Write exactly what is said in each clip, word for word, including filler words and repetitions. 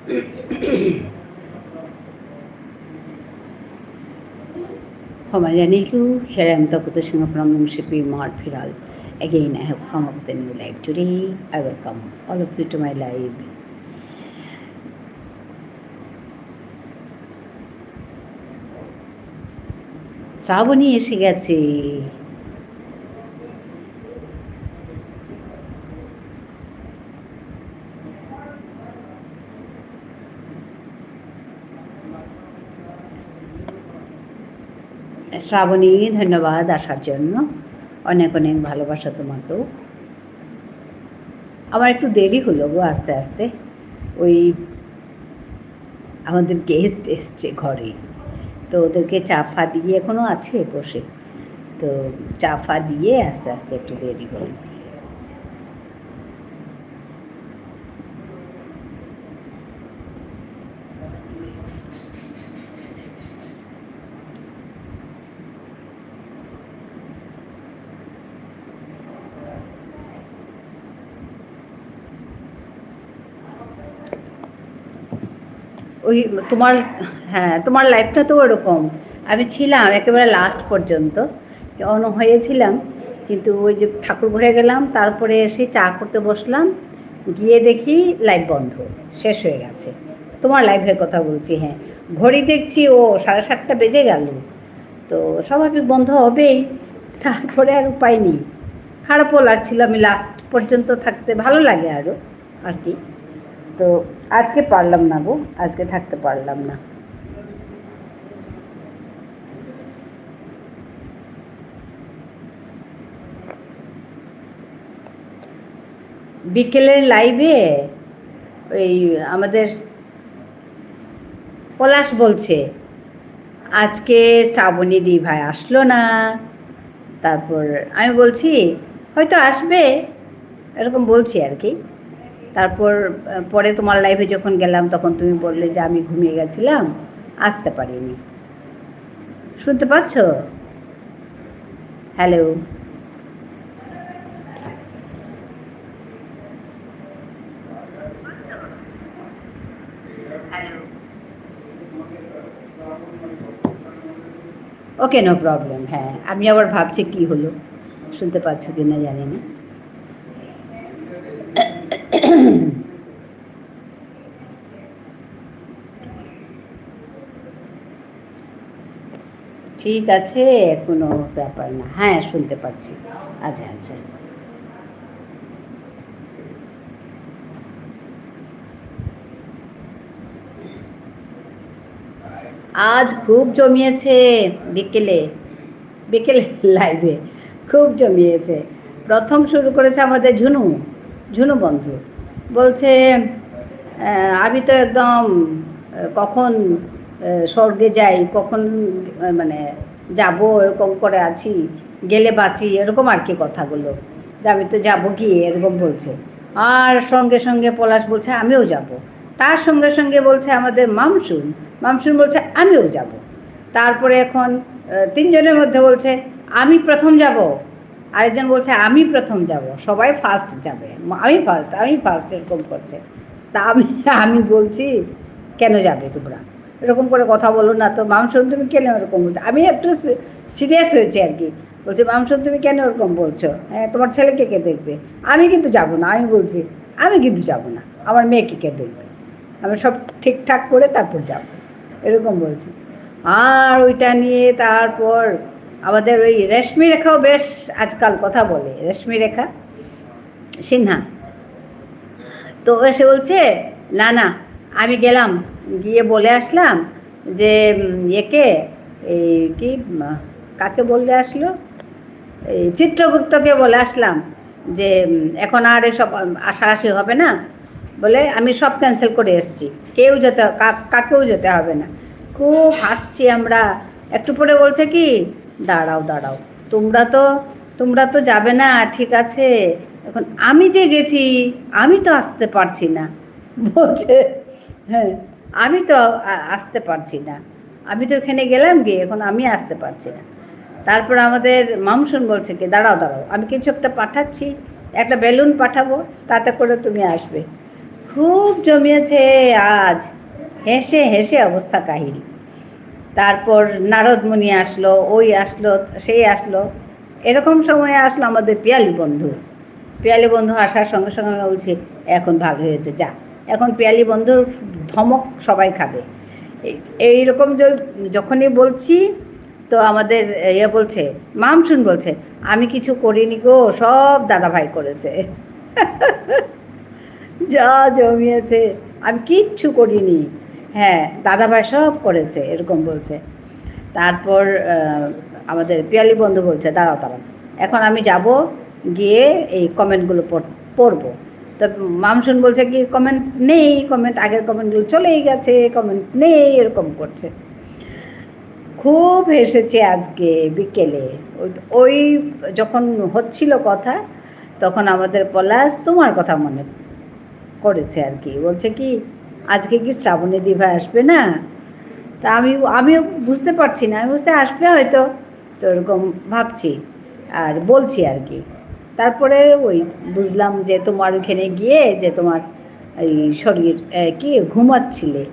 ক্ষমা জানাইলু, here I am Takuta Singha from Nungshipi Mart Phiral. Again, I have come up with a new live today. I welcome all of you to my live. Shrabani এসে গেছে। শ্রাবণী, ধন্যবাদ আসার জন্য, অনেক অনেক ভালোবাসা তোমাকেও। আমার একটু দেরি হলো গো আসতে আসতে, ওই আমাদের গেস্ট এসছে ঘরে, তো ওদেরকে চা ফা দিয়ে, এখনো আছে বসে, তো চা ফা দিয়ে আস্তে আস্তে একটু দেরি হলো। ওই তোমার, হ্যাঁ, তোমার লাইভটা তো ওরকম। আমি ছিলাম একেবারে লাস্ট পর্যন্ত, on হয়েছিলাম, কিন্তু ওই যে ঠাকুর ঘরে গেলাম, তারপরে এসে চা করতে বসলাম, গিয়ে দেখি লাইভ বন্ধ, শেষ হয়ে গেছে। তোমার লাইভের কথা বলছি, হ্যাঁ। ঘড়ি দেখছি, ও, সাড়ে সাতটা বেজে গেল। তো স্বাভাবিক বন্ধ হবেই, তারপরে আর উপায় নেই। খারাপও লাগছিল, আমি লাস্ট পর্যন্ত থাকতে ভালো লাগে আরও, আর কি। তো আজকে পারলাম না গো, আজকে থাকতে পারলাম না। বিকেলের লাইভে ওই আমাদের পলাশ বলছে, "আজকে শ্রাবণী দি ভাই আসলো না।" তারপর আমি বলছি, "হয়তো আসবে," এরকম বলছি আর কি। তারপর, আহ, পরে তোমার লাইভে যখন গেলাম, তখন তুমি বললে যে, "আমি ঘুমিয়ে গেছিলাম, আসতে পারিনি।" শুনতে পাচ্ছ? হ্যালো? হ্যালো? ওকে, no problem। হ্যাঁ, আমি আবার ভাবছি কি হলো, শুনতে পাচ্ছ কি না জানি না। ঠিক আছে, কোনো ব্যাপার না। হ্যাঁ, শুনতে পাচ্ছি। আচ্ছা, আচ্ছা। আজ খুব জমিয়েছে বিকেলে, বিকেলে লাইভে খুব জমিয়েছে। প্রথম শুরু করেছে আমাদের ঝুনু, ঝুনু বন্ধু। বলছে, আহ, "আমি তো একদম, আহ, কখন, আহ, স্বর্গে যাই, কখন, আহ, মানে, যাব, এরকম করে আছি, গেলে বাঁচি," এরকম আর কি কথাগুলো, যে "আমি তো যাবো গিয়ে," এরকম বলছে। আর সঙ্গে সঙ্গে পলাশ বলছে, "আমিও যাব।" তার সঙ্গে সঙ্গে বলছে আমাদের মামসুন, মামসুন বলছে, "আমিও যাব।" তারপরে এখন, আহ, তিনজনের মধ্যে বলছে, "আমি প্রথম যাব।" আরেকজন বলছে, "আমি প্রথম যাব।" সবাই ফার্স্ট যাবে, "আমি ফার্স্ট, আমি ফার্স্ট," এরকম করছে। তা আমি, আমি বলছি, "কেন যাবে তোমরা? এরকম করে কথা বলো না তো।" "মামসুন, তুমি কেন এরকম বলছো?" আমি একটু সি-, সিরিয়াস হয়েছি আর কি। বলছি, "মামসুন, তুমি কেন এরকম বলছো? হ্যাঁ, তোমার ছেলেকে কে দেখবে?" "আমি কিন্তু যাব না," আমি বলছি, "আমি কিন্তু যাব না, আমার মেয়েকে কে দেখবে? আমি সব ঠিকঠাক করে তারপর যাব," এরকম বলছি। আর ওইটা নিয়ে তারপর আমাদের ওই রেশমি রেখাও বেশ আজকাল কথা বলে, রেশমি রেখা সিনহা। তো এসে বলছে, "না, না, আমি গেলাম, গিয়ে বলে আসলাম যে, উম, একে, এই কি, উম, কাকে বললে আসলো? এই চিত্রগুপ্তকে বলে আসলাম যে, উম, এখন আর এসব, উম, আশাআশি হবে না," বলে, "আমি সব ক্যান্সেল করে এসেছি, কেউ যেতে, কা-, কাকেও যেতে হবে না।" খুব হাসছি আমরা। একটু পরে বলছে কি, "দাঁড়াও, দাঁড়াও, তোমরা তো, তোমরা তো যাবে না, ঠিক আছে, এখন আমি যে গেছি, আমি তো আসতে পারছি না।" বলছে, "হ্যাঁ, আমি তো আ-, আসতে পারছি না, আমি তো এখানে গেলাম গিয়ে, এখন আমি আসতে পারছি না।" তারপর আমাদের মামসুন বলছে কি, "দাঁড়াও, দাঁড়াও, আমি কিছু একটা পাঠাচ্ছি, একটা বেলুন পাঠাবো, তাতে করে তুমি আসবে।" খুব জমিয়েছে আজ, হেসে হেসে অবস্থা কাহিল। তারপর নারদ মুনি আসলো, ওই আসলো, সেই আসলো। এরকম সময় আসলো আমাদের পিয়ালি বন্ধু। পিয়ালি বন্ধু আসার সঙ্গে সঙ্গে আমি বলছি, "এখন ভাগ হয়েছে, যা।" এখন পিয়ালি বন্ধুর ধমক সবাই খাবে। এই, এইরকম য-, যখনই বলছি, তো আমাদের ইয়ে বলছে, মামসুন বলছে, "আমি কিছু করিনি গো, সব দাদাভাই করেছে।" যা জমিয়েছে, "আমি কিচ্ছু করিনি, হ্যাঁ, দাদাভাই সব করেছে", এরকম বলছে। তারপর, আহ, আমাদের পিয়ালি বন্ধু বলছে, "দাঁড়াও, দাঁড়াও, এখন আমি যাব, গিয়ে এই comment গুলো পড়-, পড়বো।" তো মামসুন বলছে কি, "Comment নেই, comment, আগের comment গুলো চলেই গেছে, comment নেই", এরকম করছে। খুব হেসেছে আজকে বিকেলে। ওই, ওই যখন হচ্ছিল কথা, তখন আমাদের পলাশ তোমার কথা মনে করেছে আর কি। বলছে কি, "আজকে কি শ্রাবণী দিভাই আসবে না?" তা আমি, আমিও বুঝতে পারছি না। আমি বুঝতে আসবে হয়তো, তো এরকম ভাবছি আর বলছি আর কি। তারপরে ওই বুঝলাম যে তোমার ওখানে গিয়ে যে তোমার এই শরীর, এ, কি ঘুমাচ্ছিলে,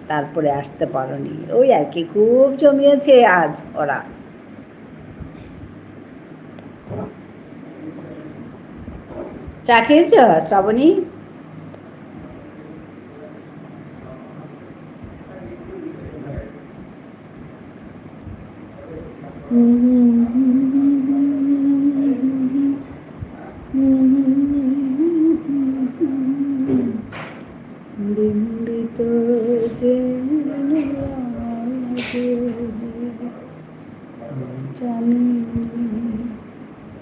তারপরে আসতে পারোনি। ওই আর কি, খুব জমিয়েছে আজ ওরা। চা খেয়েছ, শ্রাবণী? বিম্বিত যেন আজ যামিনী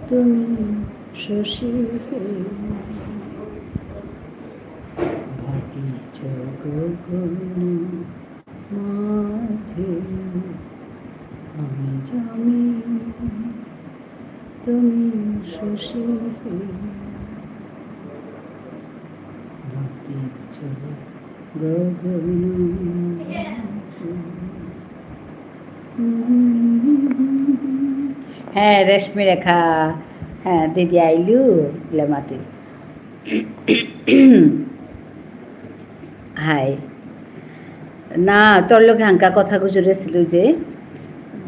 তুমি শশী হে, ভাতিছ গগন মাঝে আমি যামিনী তুমি শশী হে, ভাতিছ গগন মাঝে। হ্যাঁ, রেশমি রেখা, হ্যাঁ, দিদি আইলু, লেমাতি। হাই। না, তোর লগে হাঙ্কা কথা গুজরেছিল যে,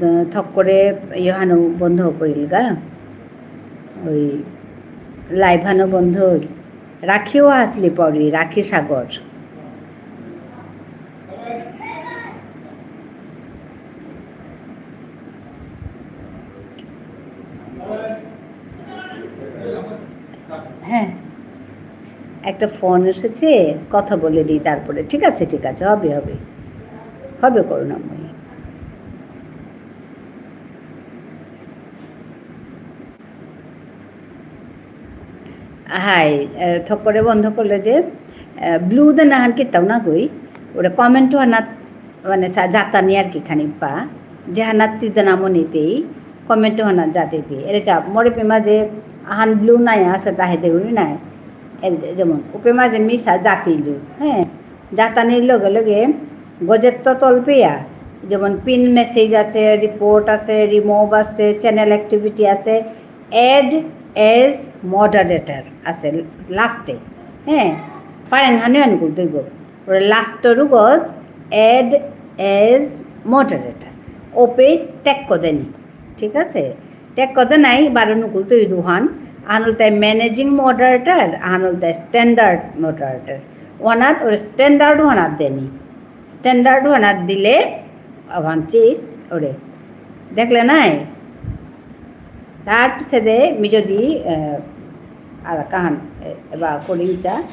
আহ, থক করে ইহানো বন্ধ করিল গা। ওই live হানো বন্ধ হইল। রাখিও আসলি পরি, রাখি সাগর। হ্যাঁ, একটা ফোন এসেছে, কথা বলে নিই তারপরে। ঠিক আছে, ঠিক আছে, হবে, হবে। হবে, করুণাময়ী। হাই, আহ, থক করে বন্ধ করলে যে, আহ, blue দেনাহান কিতাও না গই, ওরা comment হানাত, মানে, সা-, জাতানি আর কি খানি পা, যে হানাত তি দেনা মনিতেই, comment হানাত জাতে দি। এরে চা, মোরে পেমা যে আহান blue নাই আছে, তাহে দেউরি নাই। এর যে-, যেমন, উপেমা যে মিশা জাতিলু, হ্যাঁ, জাতানির লগে লগে গজেত্ত তলপেয়া, যেমন pin message আছে, report আছে, remove আছে, channel activity আছে, add as moderator আছে last এ, হ্যাঁ, পারেন হানে আন করতে গো। ওরা last এর গো add as moderator। ওপে tag করে দেনি, ঠিক আছে? Tag করে নাই, বারো নুকুল তুই দুহান, আহান হলতে managing moderator, আহান হলতে standard moderator। ওনাত ওর standard ওনাত দেনি। Standard হানাত দিলে আহান চেস ওরে। দেখলে নাই? তার পিছে দে মি যদি, আহ, আর কাহান, এ, এবার করিং চা।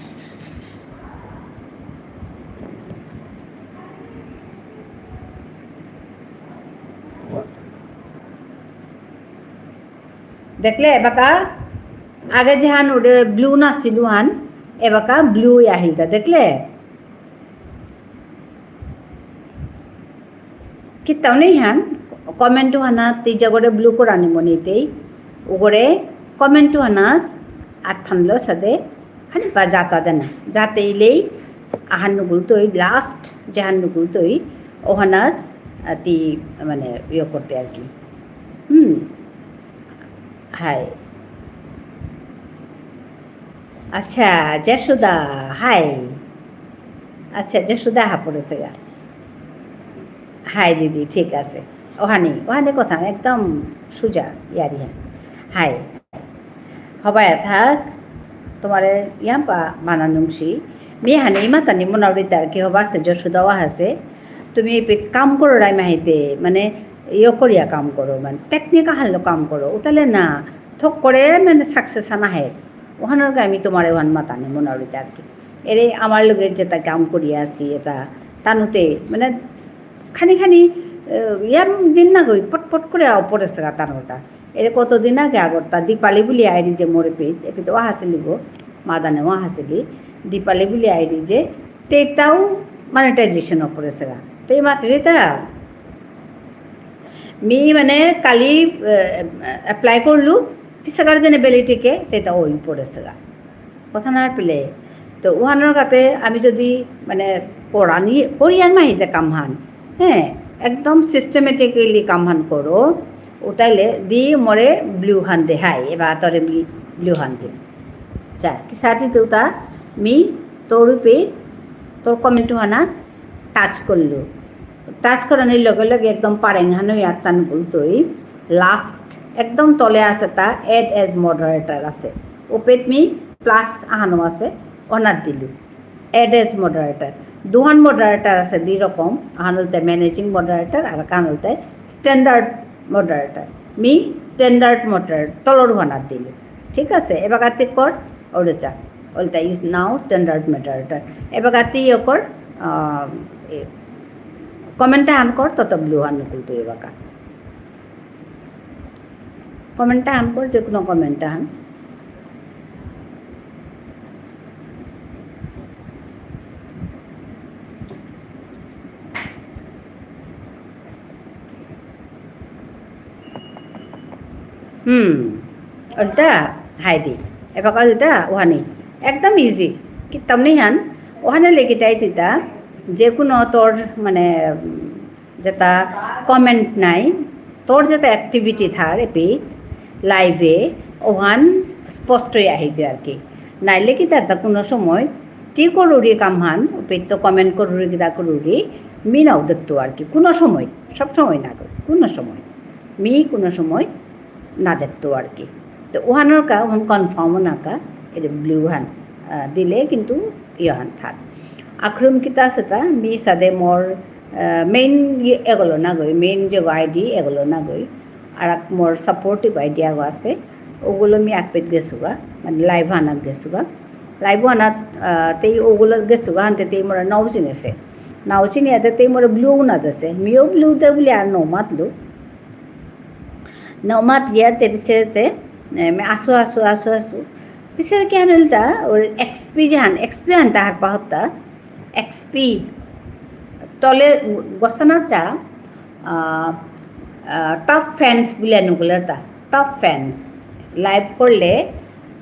দেখলে এবাকা আগে যেহান ওরে blue নাছিল হান, এবাকা blue আহিলতা, দেখলে? কিতাও নেই হান, comment হানা তিজা করে blue করানি মনেতেই, ওগরে comment হানা আথানলো সাদে, খানি পা জাতা দেনা, জাতে ইলেই আহান নুকুল তৈ last, যেহান নুকুল তৈ, ওহানাত আতি, মানে, ইয়ে করতে আর কি। হুম। হাই। আচ্ছা, যশোদা, হাই। আচ্ছা, যশোদা হাপুরেসেগা। হাই দিদি, ঠিক আছে। ওহানি, ওহানি কথা একদম সুজা, ইয়ারি হ্যাঁ। হাই। হবায়া থাক, তোমারে ইয়াম্পা বানা নুংসি। মি হানি মাতানি মনাউরিতা কি হবা আছে, যশোদাও আছে। তুমি এপে কাম করো রাই মাহিতে, মানে, ইয়ে করিয়া কাম করো, মানে, টেকনিক আহানলো কাম করো। উতালে না, থক করে, মানে, সাকসেস আনা হে। ওহানর কা আমি তোমারে ওহান মাতানি মনাউরিতা আর কি। এরে আমার লগে যেতা কাম করিয়া আছি, এতা তানুতে, মানে, খানি খানি, এ, ইয়ার দিন না গই, পটপট করে আও পড়েসেগা তানুরতা। এরে কতদিন আগে আগরতা, দীপালি বুলি আইডি যে মোরে পেজ, এপে তো ওহাসিলি গো, মাদানে ওহাসিলি, দীপালি বুলি আইডি যে, তেতাও মনিটাইজেশন পড়েসেগা। তে মাত্রে তা, মি মানে কালি, এ, এপ্লাই করলু, পিছাকার দিনে ভ্যালিডিটিকে, তেতা ওই পড়েসেগা। কথা না পেলে। তো ওহানর কাতে আমি যদি মানে করানি, করিয়ার না হিতে কামহান, হ্যাঁ, একদম সিস্টেমেটিক্যালি কামহান করো, উতাইলে দি মোরে ব্লু হান দেহাই, এবার তোরে মি ব্লু হান দিম। যা, কিসাদি তো তা মি তোর উপে, তোর কমেন্ট হানা টাচ করলু। টাচ করানির লগে লগে একদম পারেং হানো ইয়াত্তান বুলতই। লাস্ট একদম তলে আছে তা add as moderator আছে। ওপেত মি প্লাস আহানো আছে, অনাত দিলু। Add as moderator। দুহান মডারেটর আছে দুই রকম, আহান হলতে ম্যানেজিং মডারেটর আর আহান হলতে standard moderator. Me standard moderator তলর হানাত দিলু। ঠিক আছে, এবার কাতে কর, ওরে চা। ওলতা is now standard moderator। এবার কাতে ইয়ে কর, আহ, এ, কমেন্ট আহান কর, তত ব্লু হান নিকুলতই এবাকা। কমেন্ট আহান কর, যে কোনো কমেন্ট আহান। হুম, ওলতা, হাই দি। এবার ওলতা, ওহানি। একদম ইজি। কিতাম নেই হান, ওহানে লেখিতাই থিতা, যে কোনো তোর, মানে, উম, যেতা কমেন্ট নাই, তোর যেতা অ্যাক্টিভিটি থার এপি, লাইভে, ওহান স্পষ্টই আহিবে আর কি। নাইলে কিতা তা কোনো সময় তি করুরি কামহান, ওপেত তো কমেন্ট করুরি কিতা করুরি, মি নাও দেখতো আর কি, কোনো সময়, সব সময় না করি, কোনো সময়। মি কোনো সময় না দেখতো আর কি। তো ওহানর কা, ওহান কনফার্ম না কা, এই যে ব্লু হান, আহ, দিলে কিন্তু ইয়ে হান থার। আখরুম কিতা আছে তা, মি সাদে মোর, আহ, মেইন ইয়ে এগুলো না গই, মেইন যে আইডি এগুলো না গই। আর এক মোর সাপোর্টিভ আইডি আগো আছে, ওগুলো মি আকপেত গেসুগা, মানে লাইভ হানাত গেসুগা। লাইভ হানাত, আহ, তেই ওগুলো গেসুগা, হানতে তেই মোর নাও চিনেছে। নাও চিনিয়াতে তেই মোর ব্লু না দেছে। মিও ব্লু দে বুলি আর নো মাতলু। নো মাত ইয়াতে পিছেতে, এ, মে আসু, আসু, আসু, আসু। পিছে কি আনলতা, ওর এক্সপি জাহান, এক্সপি আনতা হার পাহতা। এক্সপি, তলে গসানা চা, আহ, আহ, টপ ফ্যান্স বুলিয়া নুকুলের তা। Top fans. লাইভ করলে,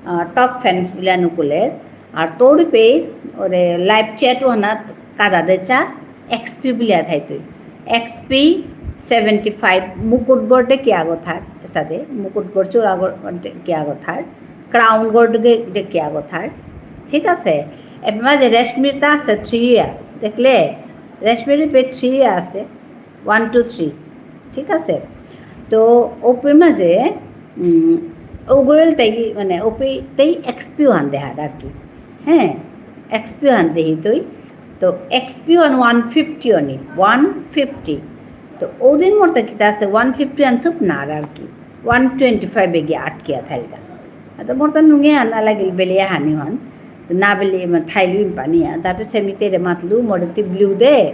আহ, টপ ফ্যান্স বুলিয়া নুকুলের। আর তোর পে, ওরে লাইভ চ্যাট ওহানাত কাদা দে চা, এক্সপি বুলিয়া থাইতই। এক্সপি seventy five, মুকুটগড় দে কি আগো থার, এসাদে, মুকুটগড় চূড়াগড় দে কি আগো থার, ক্রাউনগড় দে, দে কি আগো থার, ঠিক আছে? এবার মাঝে রেশমির তা আছে থ্রি ইয়ার, দেখলে? রেশমির পে থ্রি ইয়ার আছে, ওয়ান, টু, থ্রি, ঠিক আছে? তো ওপের মাঝে, উম, ওগুলো তাই, মানে, ওপে তাই এক্সপি ওহান দেহার আর কি। হ্যাঁ, এক্সপি ওহান দেহি তুই। তো এক্সপি ওহান ওয়ান ফিফটি অনি, ওয়ান ফিফটি। তো ওদিন মোর তা কিতা আছে, ওয়ান ফিফটি আনসুক না আর কি। ওয়ান টোয়েন্টি ফাইভে গিয়ে আটকিয়া থাইলতা। তো মোর তা নুঙে আনা লাগিল বেলিয়া হানি হন। তো না বেলিয়া, মানে, থাইলু ইম্পানিয়া। তারপরে সেমিতেরে মাতলু, মোর তি ব্লু দে।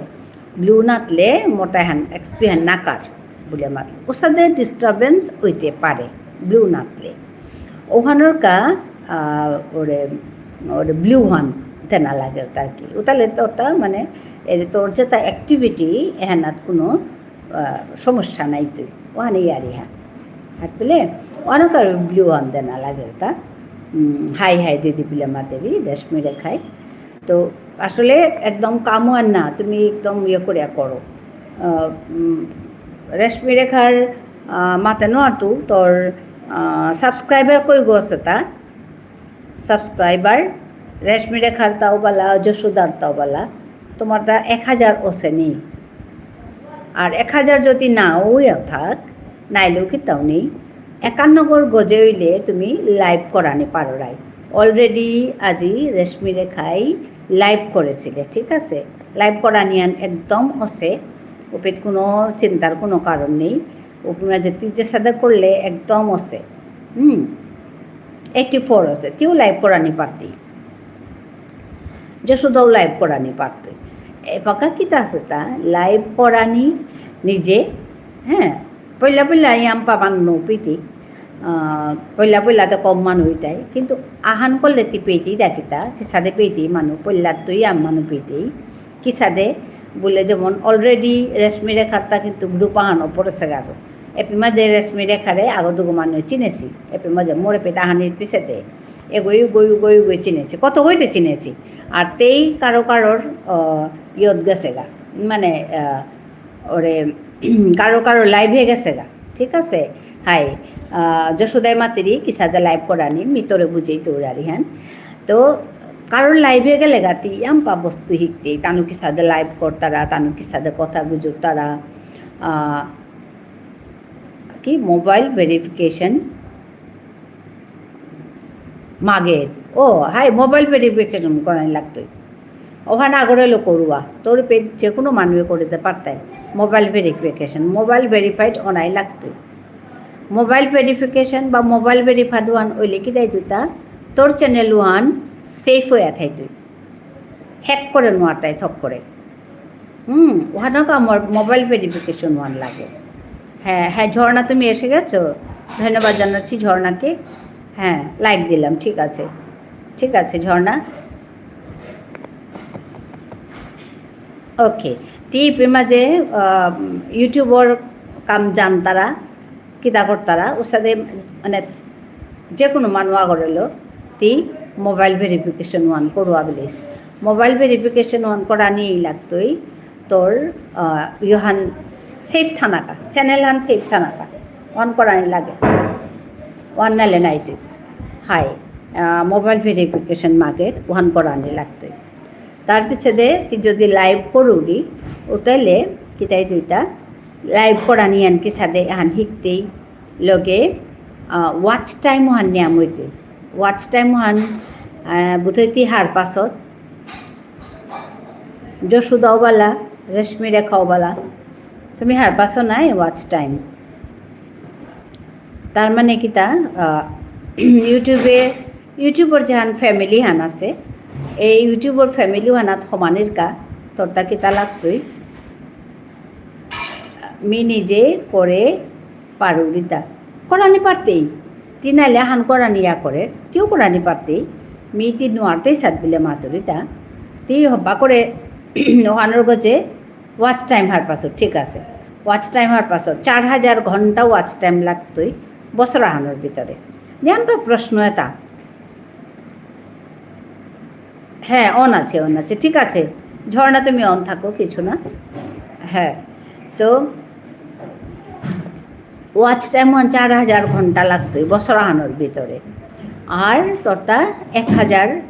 ব্লু নাতলে মোটা হান, এক্সপি হান নাকার বুলে মাতলু। ওসাদে ডিস্টারবেন্স হইতে পারে ব্লু নাতলে। ওহানর কা, আহ, ওরে, ওরে ব্লু হান তেনা লাগে তার কি। উতালে তো ওটা মানে, এর তোর যেটা অ্যাক্টিভিটি, এহানাত কোনো, আহ, সমস্যা নাই তুই। ওহানে ইয়ারি হা। হাত পেলে, অনেক আর ব্লু হান তেনা লাগে তা। উম, হাই হাই দিদি বুলে মাতেরি, রেশমি রেখায়। তো আসলে একদম কামও আর না, তুমি একদম ইয়ে করিয়া করো। আহ, উম, রেশমি রেখার, আহ, মাতে নোয়ার তু, তোর, আহ, সাবস্ক্রাইবার কই গো আছে তা? subscriber, রেশমি রেখার তাও বালা, যশোদার তাও বালা, তোমার তা এক হাজার ওসে নেই। আর এক হাজার যদি না হইয়া থাক, নাইলেও কিতাও নেই, একান্নগর গজে হইলে তুমি live করানি পারো রাই। Already আজি রেশমি রেখাই live করেছিলে, ঠিক আছে? Live করানিয়ান একদম ওসে, ওপেত কোনো চিন্তার কোনো কারণ নেই। ওপেত যে তুই যে সাদা করলে একদম ওসে। হুম, এইটি ফোর ওসে, তিও live করানি পারতি। যশোদাও live করানি পারতই। এপাকা কিতা আছে তা? Live করানি নিজে, হ্যাঁ, পইলা পইলা ইয়াম পাবান নো পিতি, আহ, পইলা পইলা তো কম মানু হইতাই, কিন্তু আহান করলে তি পেইতেই ডাকিতা, কিসাদে পেইতেই মানু, পইলা তো ইয়াম মানু পেইতেই, কিসাদে বুলে যেমন already রেশমি রেখারতা কিন্তু group আহান ওপরে সেগারো। এপি মাঝে রেশমি রেখারে আগো দুগো মানু চিনেছি, এপি মাঝে মোরে পেতা হানির পিছেতে। এগোই, এগোই, এগোই, এগোই চিনেছি। কত হইতে চিনেছি। আর তেই কারো কারোর, আহ, ইয়ত গেছেগা। মানে, আহ, ওরে, কারো কারো live হয়ে গেছেগা। ঠিক আছে? হাই, আহ, যশোদায় মাতিরি, কিসাদে live করানি, মিতরে বুঝেই তো উড়ারি হ্যান। তো, কারোর live হয়ে গেলে গাতি, ইয়াম্পা বস্তু হিকতে, তানু কিসাদে live করতারা, তানু কিসাদে কথা গুজরতারা, আহ, কি mobile verification মাগের। ও, হাই, mobile verification করাই লাগতই। ওখানে আগরে লো করুয়া, তোর পে যে কোনো মানুষে করিতে পারতাই। Mobile verification, mobile verified অনাই লাগতই। Mobile verification বা mobile verified ওয়ান ওইলে কি দেয় দুটা? তোর channel ওয়ান safe হয়ে থাই তুই। Hack করে নোয়ারতাই থক করে। হুম, ওখানেও তো আমার mobile verification ওয়ান লাগে। হ্যাঁ, হ্যাঁ, ঝর্ণা, তুমি এসে গেছো? ধন্যবাদ জানাচ্ছি ঝর্ণাকে। হ্যাঁ, like দিলাম, ঠিক আছে। ঠিক আছে, ঝর্ণা। Okay, তি ইপির মাঝে, আহ, YouTubeর কাম জানতারা, কিতা করতারা, ওসাদে, মানে, যে কোনো মানু আগরেলো, তি mobile verification ওয়ান করুয়া বুলিস। Mobile verification ওয়ান করানি লাগতই, তোর, আহ, ইহান safe থানাকা, channel হান safe থানাকা, ওয়ান করানি লাগে। ওয়ান নালে নাই তুই। হাই, আহ, mobile verification মাগের, ওয়ান করানি লাগতই। তার পিছেদে তি যদি live করুরি, উতাইলে কিতাই দুইটা live করানি আন কিসাদে এহান হিকতেই লগে, আহ, watch time হান নিয়াম হইতে। Watch time হান, আহ, বুধই তি হার পাছত। যশোদাও বালা, রেশমি রেখাও বালা। তুমি হার পাছো নাই watch time। তার মানে কিতা, আহ, YouTube-এ, YouTube-র যেহান family হান আছে, এই YouTube-র family হানাত সমানির কা, তোরতা কিতা লাগতই? মি নিজে করে পারুরিতা। করানি পারতেই। তি নাইলে হান করানি ইয়া করে, কেউ করানি পারতেই। মি তি নোয়ারতেই সাত বিলে মাতুরিতা। তি হবা করে ওহানোর গজে watch time হার পাছত, ঠিক আছে। Watch time হার পাছত, চার হাজার ঘন্টা watch time লাগতই বছর আহানোর ভিতরে। নিয়াম তো প্রশ্ন এটা। হ্যাঁ, on আছে, on আছে, ঠিক আছে। ঝর্ণা, তুমি on থাকো, কিছু না। হ্যাঁ, তো watch time ওহান চার হাজার ঘন্টা লাগতই বছর আহানোর ভিতরে। আর তোরতা এক হাজার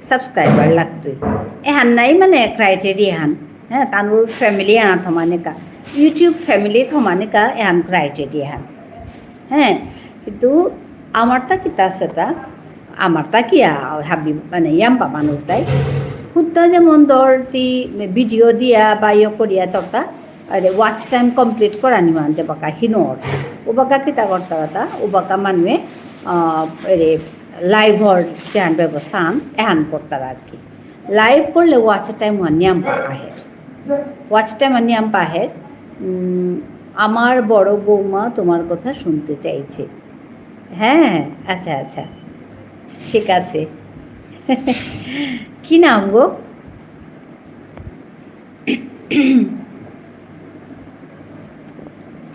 subscriber লাগতই। এহান নাই মানে criteria হান। হ্যাঁ, তানুর family আনা থমানিকা। YouTube family থমানিকা এহান criteria হান। হ্যাঁ, কিন্তু আমারতা কিতা আছে তা? আমারতা কি আ-, হাবি মানে ইয়াম্পা মানু তাই? হুদ্দা যেমন ধর তি video দিয়া বা ইয়ে করিয়া তোরতা, আরে watch time complete করানি মান যে বাকা হিনোর। ও বাকা কিতা করতারা তা? ও বাকা মানুয়ে, আহ, এরে live-র যেহান ব্যবস্থা আন, এহান করতারা আর কি। Live করলে watch time ওহান নিয়াম্পা আহের। Watch time ওহান নিয়াম্পা আহের। উম, আমার বড় বৌমা তোমার কথা শুনতে চাইছে। হ্যাঁ, আচ্ছা, আচ্ছা। ঠিক আছে। কি নাম গো?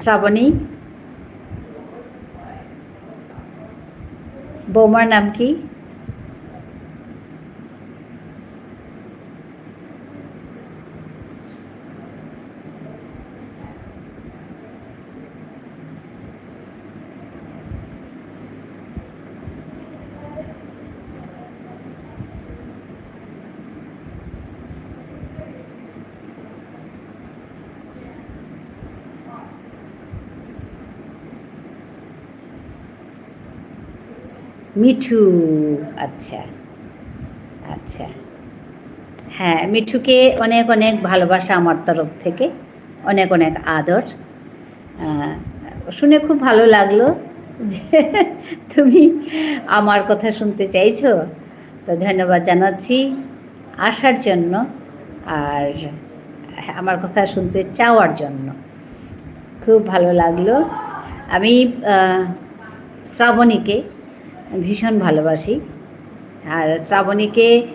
শ্রাবণী? বৌমার নাম কি? মিঠু। আচ্ছা, আচ্ছা। হ্যাঁ, মিঠুকে অনেক অনেক ভালোবাসা আমার তরফ থেকে, অনেক অনেক আদর। আহ, শুনে খুব ভালো লাগলো যে তুমি আমার কথা শুনতে চাইছো, তো ধন্যবাদ জানাচ্ছি আসার জন্য আর আমার কথা শুনতে চাওয়ার জন্য। খুব ভালো লাগলো। আমি, আহ, শ্রাবণীকে ভীষণ ভালোবাসি। আর শ্রাবণীকে,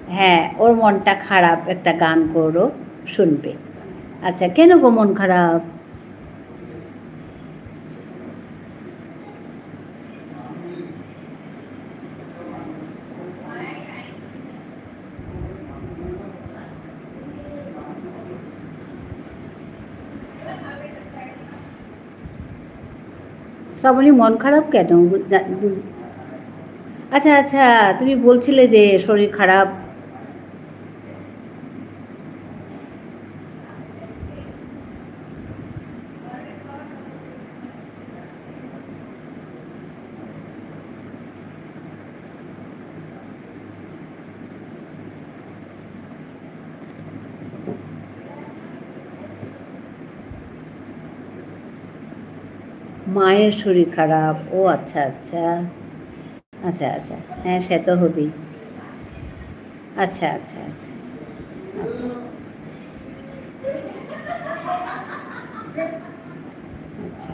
হ্যাঁ, ওর মনটা খারাপ, একটা গান করো, শুনবে। আচ্ছা, কেন গো মন খারাপ? শ্রাবণী, মন খারাপ কেন? বু-, জা-, বুঝ-, আচ্ছা, আচ্ছা, তুমি বলছিলে যে শরীর খারাপ। মায়ের শরীর খারাপ। ও আচ্ছা, আচ্ছা। আচ্ছা, আচ্ছা। হ্যাঁ, সে তো হবেই। আচ্ছা, আচ্ছা, আচ্ছা। আচ্ছা। আচ্ছা।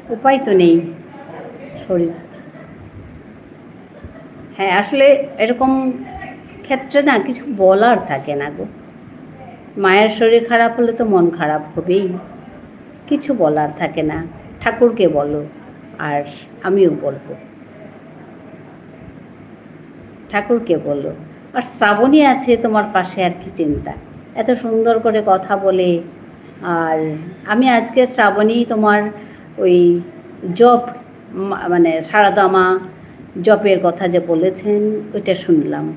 উপায় তো নেই। শরীর। হ্যাঁ, আসলে এরকম ক্ষেত্রে না কিছু বলার থাকে না গো। মায়ের শরীর খারাপ হলে তো মন খারাপ হবেই। কিছু বলার থাকে না। ঠাকুরকে বলো, আর আমিও বলবো। ঠাকুরকে বলো। আর শ্রাবণী আছে তোমার পাশে, আর কি চিন্তা? এত সুন্দর করে কথা বলে। আর আমি আজকে শ্রাবণী তোমার ওই জপ, মা-, মানে সারদা মা জপের কথা যে বলেছেন, ওইটা শুনলাম।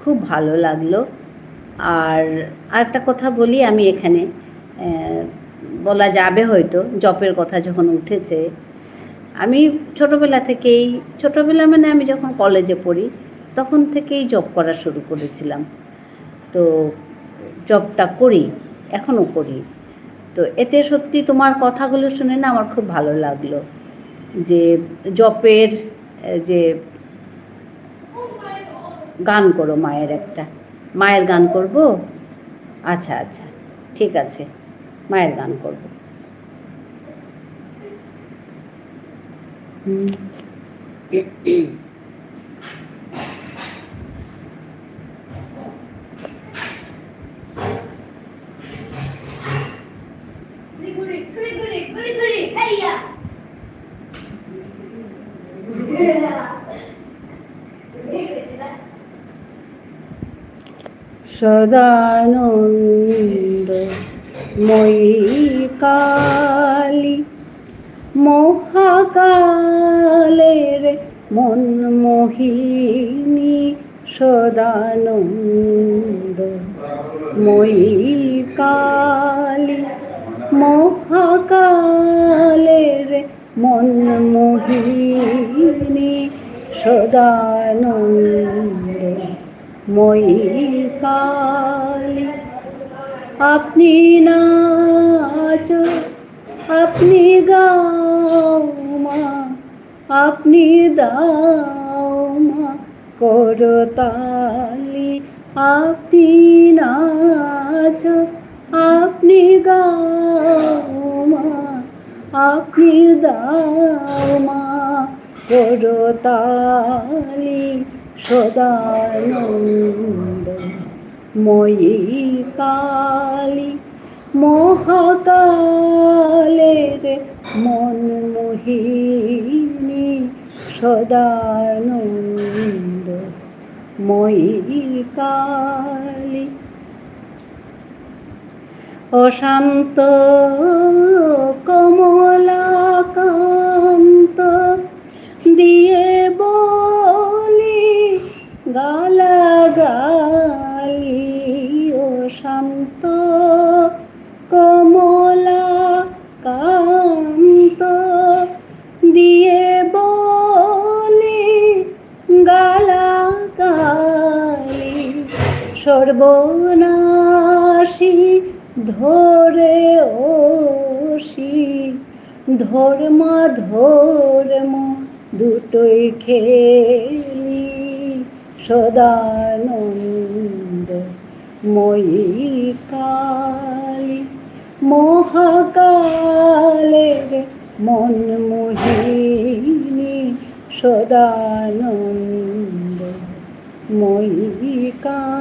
খুব ভালো লাগলো। আর আরেকটা কথা বলি আমি এখানে, আহ, বলা যাবে হয়তো, জপের কথা যখন উঠেছে, আমি ছোটবেলা থেকেই, ছোটবেলা মানে আমি যখন কলেজে পড়ি, তখন থেকেই জপ করা শুরু করেছিলাম। তো জপটা করি, এখনও করি। তো এতে সত্যি তোমার কথাগুলো শুনে না আমার খুব ভালো লাগলো, যে জপের, এ, যে গান করো মায়ের একটা। মায়ের গান করব? আচ্ছা, আচ্ছা, ঠিক আছে, মায়ের গান করব। হুম। সদানন্দ ময়ী কালী মহাকালের মন মোহিনী, সদানন্দ ময়ী কালী মহাকালের মন মোহিনী, সদানন্দ ময়ী কালী। আপনি নাচো, আপনি গাও মা, আপনি দাও মা করতালি। আপনি নাচো, আপনি গাও মা, আপনি দাও মা করতালি। সদানন্দ ময়ী কালী মহাকালের মন মোহিনী, সদানন্দ ময়ী কালী। অশান্ত কমলাকান্ত দিয়ে বলি গালাগালি। অশান্ত কমলাকান্ত দিয়ে সর্বনাশী ধরে অসি, ধর্মাধর্ম দুটোই খেলি, সদানন্দ ময়ী কালী, মহাকালের মন মোহিনী, সদানন্দ ময়ী কালী।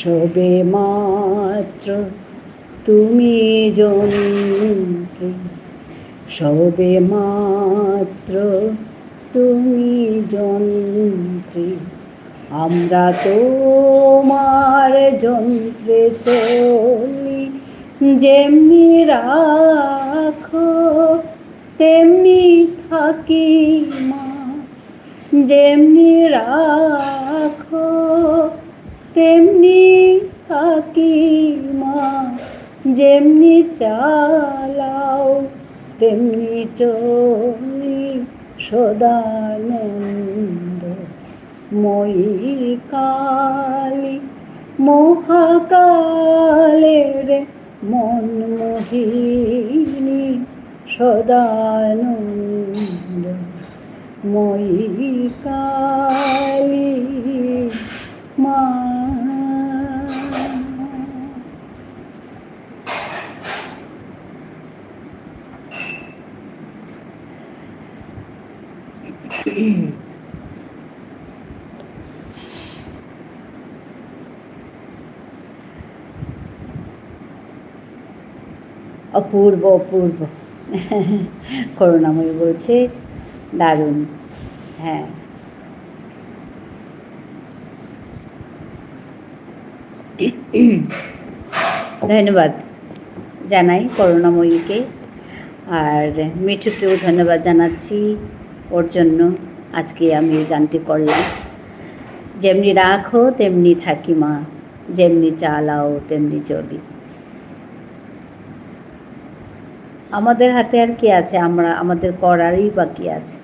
সবে মাত্র তুমি যন্ত্রী, সবে মাত্র তুমি যন্ত্রী, আমরা তোমার যন্ত্রে চলি। যেমনি রাখো তেমনি থাকি মা, যেমনি রাখো তেমনি থাকি মা, যেমনি চালাও তেমনি চলি। সদানন্দ ময়ী কালী, মহাকালের মন মোহিনী, সদানন্দ ময়ী কালী মা। অপূর্ব, অপূর্ব। করুণাময়ী বলছে, দারুণ। হ্যাঁ। ধন্যবাদ জানাই করুণাময়ীকে, আর মিঠুকেও ধন্যবাদ জানাচ্ছি ওর জন্য। আজকে আমি এই গানটি করলাম। যেমনি রাখো তেমনি থাকি মা, যেমনি চালাও তেমনি চলি। আমাদের হাতে আর কি আছে, আমরা, আমাদের করারই বাকি আছে।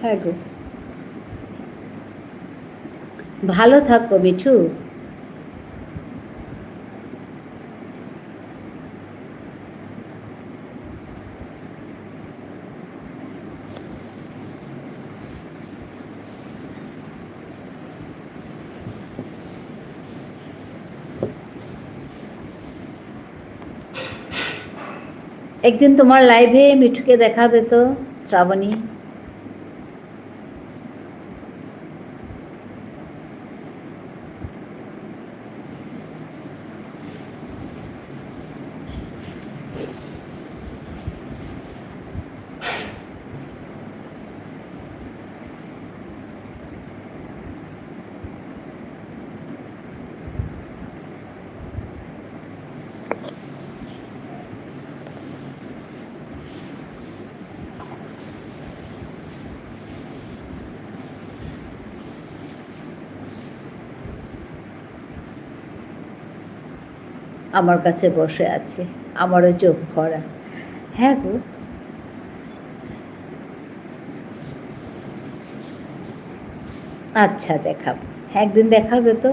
হ্যাঁ গো। ভালো থাকো মিঠু। একদিন তোমার live-এ মিঠুকে দেখাবে তো, শ্রাবণী। আমার কাছে বসে আছে, আমারও চোখ ভরা। হ্যাঁ গো। আচ্ছা, দেখাবো, একদিন দেখাবে তো।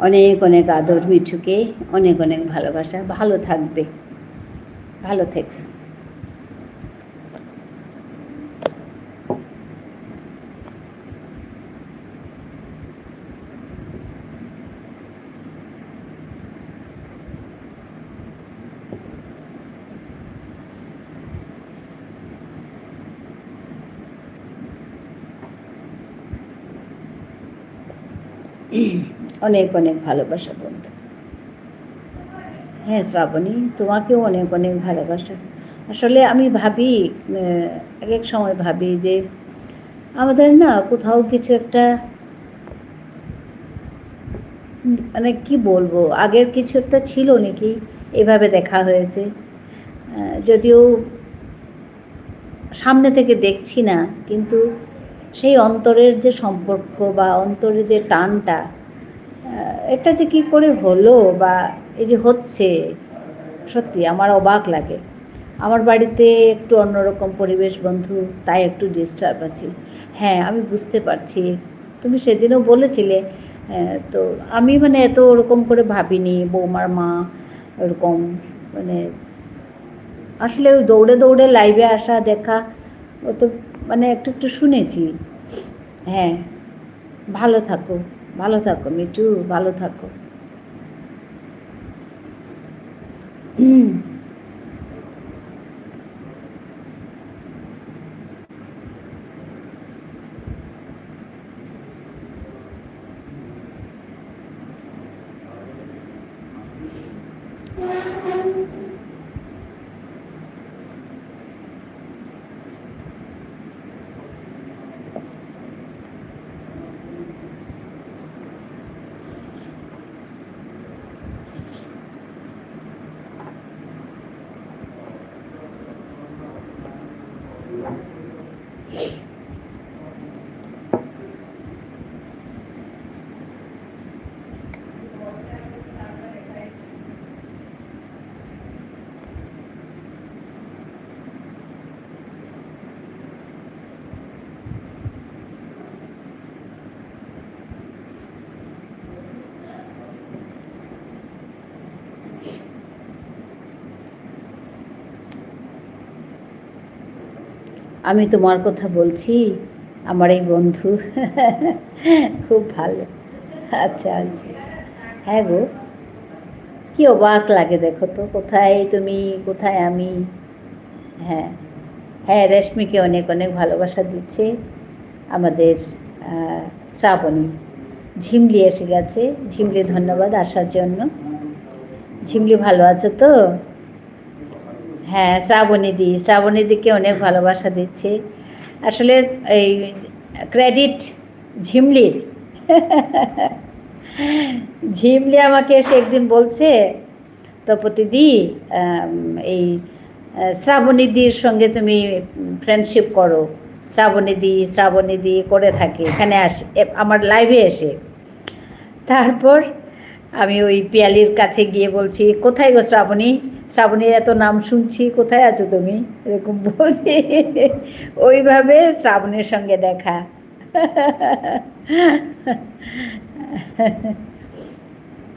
অনেক অনেক আদর মিঠুকে, অনেক অনেক ভালোবাসা। ভালো থাকবে, ভালো থেকো। অনেক অনেক ভালোবাসা বন্ধু। হ্যাঁ শ্রাবণী, তোমাকেও অনেক অনেক ভালোবাসা। আসলে আমি ভাবি, আহ, এক এক সময় ভাবি যে আমাদের না কোথাও কিছু একটা, মানে কি বলবো, আগের কিছু একটা ছিল নাকি, এভাবে দেখা হয়েছে। আহ, যদিও সামনে থেকে দেখছি না, কিন্তু সেই অন্তরের যে সম্পর্ক বা অন্তরের যে টানটা, আহ, এটা যে কী করে হলো বা এই যে হচ্ছে, সত্যি আমার অবাক লাগে। আমার বাড়িতে একটু অন্যরকম পরিবেশ বন্ধু, তাই একটু ডিস্টার্ব আছি। হ্যাঁ, আমি বুঝতে পারছি, তুমি সেদিনও বলেছিলে। আহ, তো আমি মানে এত ওরকম করে ভাবিনি, বৌমার মা ওরকম, মানে আসলে ওই দৌড়ে দৌড়ে লাইভে আসা দেখা, ও তো মানে একটু একটু শুনেছি। হ্যাঁ, ভালো থাকো, ভালো থাকো মিঠু, ভালো থাকো। আমি তোমার কথা বলছি, আমার এই বন্ধু। খুব ভালো। আচ্ছা, আচ্ছা। হ্যাঁ গো, কি অবাক লাগে দেখো তো, কোথায় তুমি, কোথায় আমি। হ্যাঁ, হ্যাঁ, রেশমিকে অনেক অনেক ভালোবাসা দিচ্ছে আমাদের, আহ, শ্রাবণী। ঝিমলি এসে গেছে। ঝিমলি, ধন্যবাদ আসার জন্য। ঝিমলি, ভালো আছো তো? হ্যাঁ, শ্রাবণী দি, শ্রাবণী দিকে অনেক ভালোবাসা দিচ্ছে। আসলে এই ক্রেডিট ঝিমলির। ঝিমলি আমাকে এসে একদিন বলছে, "তপতি দি, আম, এই, আহ, শ্রাবণী দির সঙ্গে তুমি ফ্রেন্ডশিপ করো।" শ্রাবণী দি, শ্রাবণী দি করে থাকে, এখানে আসে, এ, আমার লাইভে এসে। তারপর আমি ওই পিয়ালির কাছে গিয়ে বলছি, "কোথায় গো শ্রাবণী? শ্রাবণীর এত নাম শুনছি, কোথায় আছো তুমি?" এরকম বলছি। ওইভাবে শ্রাবণীর সঙ্গে দেখা।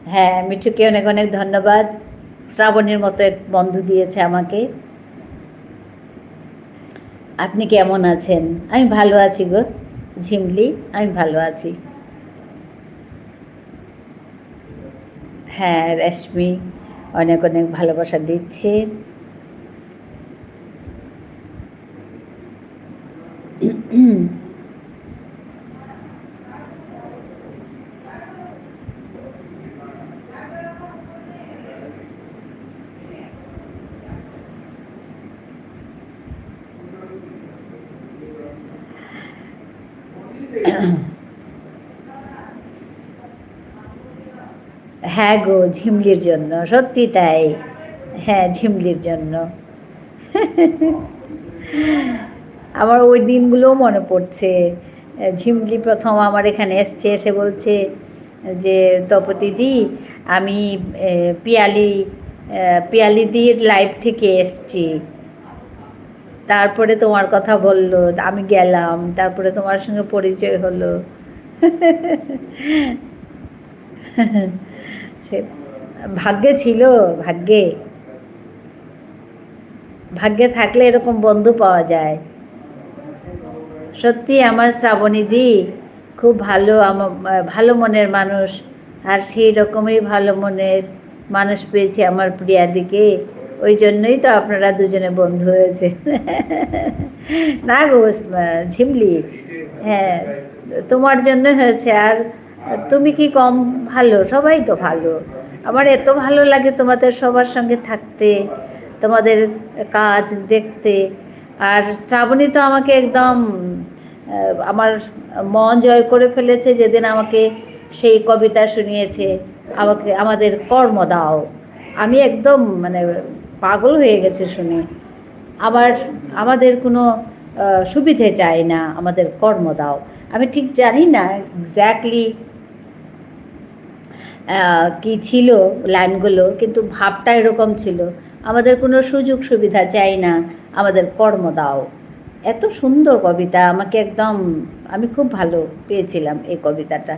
হ্যাঁ, মিঠুকে অনেক অনেক ধন্যবাদ। শ্রাবণীর মতো এক বন্ধু দিয়েছে আমাকে। আপনি কেমন আছেন? আমি ভালো আছি গো ঝিমলি, আমি ভালো আছি। হ্যাঁ, রেশমি অনেক অনেক ভালোবাসা দিচ্ছে। হ্যাঁ গো, ঝিমলির জন্য, সত্যি তাই। হ্যাঁ, ঝিমলির জন্য। আমার ওই দিনগুলোও মনে পড়ছে। ঝিমলি প্রথম আমার এখানে এসছে, এসে বলছে যে, "তপতি দি, আমি, এ, পিয়ালি, এ, পিয়ালি দির লাইভ থেকে এসছি।" তারপরে তোমার কথা বললো, আমি গেলাম, তারপরে তোমার সঙ্গে পরিচয় হলো। সে ভাগ্যে ছিল, ভাগ্যে। ভাগ্যে থাকলে এরকম বন্ধু পাওয়া যায়। সত্যি আমার শ্রাবণী দি খুব ভালো, আমা-, ভালো মনের মানুষ। আর সেই রকমই ভালো মনের মানুষ পেয়েছি আমার প্রিয়াদিকে। ওই জন্যই তো আপনারা দুজনে বন্ধু হয়েছে। না গো, আহ, ঝিমলি, হ্যাঁ, তোমার জন্য হয়েছে। আর তুমি কি কম ভালো? সবাই তো ভালো। আমার এত ভালো লাগে তোমাদের সবার সঙ্গে থাকতে, তোমাদের কাজ দেখতে। আর শ্রাবণী তো আমাকে একদম, আহ, আমার মন জয় করে ফেলেছে, যেদিন আমাকে সেই কবিতা শুনিয়েছে, আমাকে, "আমাদের কর্ম দাও।" আমি একদম, মানে, পাগল হয়ে গেছি শুনে। আবার আমাদের কোনো, আহ, সুবিধে চাই না, আমাদের কর্ম দাও। আমি ঠিক জানি না exactly, আহ, কি ছিল লাইনগুলো, কিন্তু ভাবটা এরকম ছিল, "আমাদের কোনো সুযোগ সুবিধা চাই না, আমাদের কর্ম দাও।" এত সুন্দর কবিতা, আমাকে একদম, আমি খুব ভালো পেয়েছিলাম এই কবিতাটা।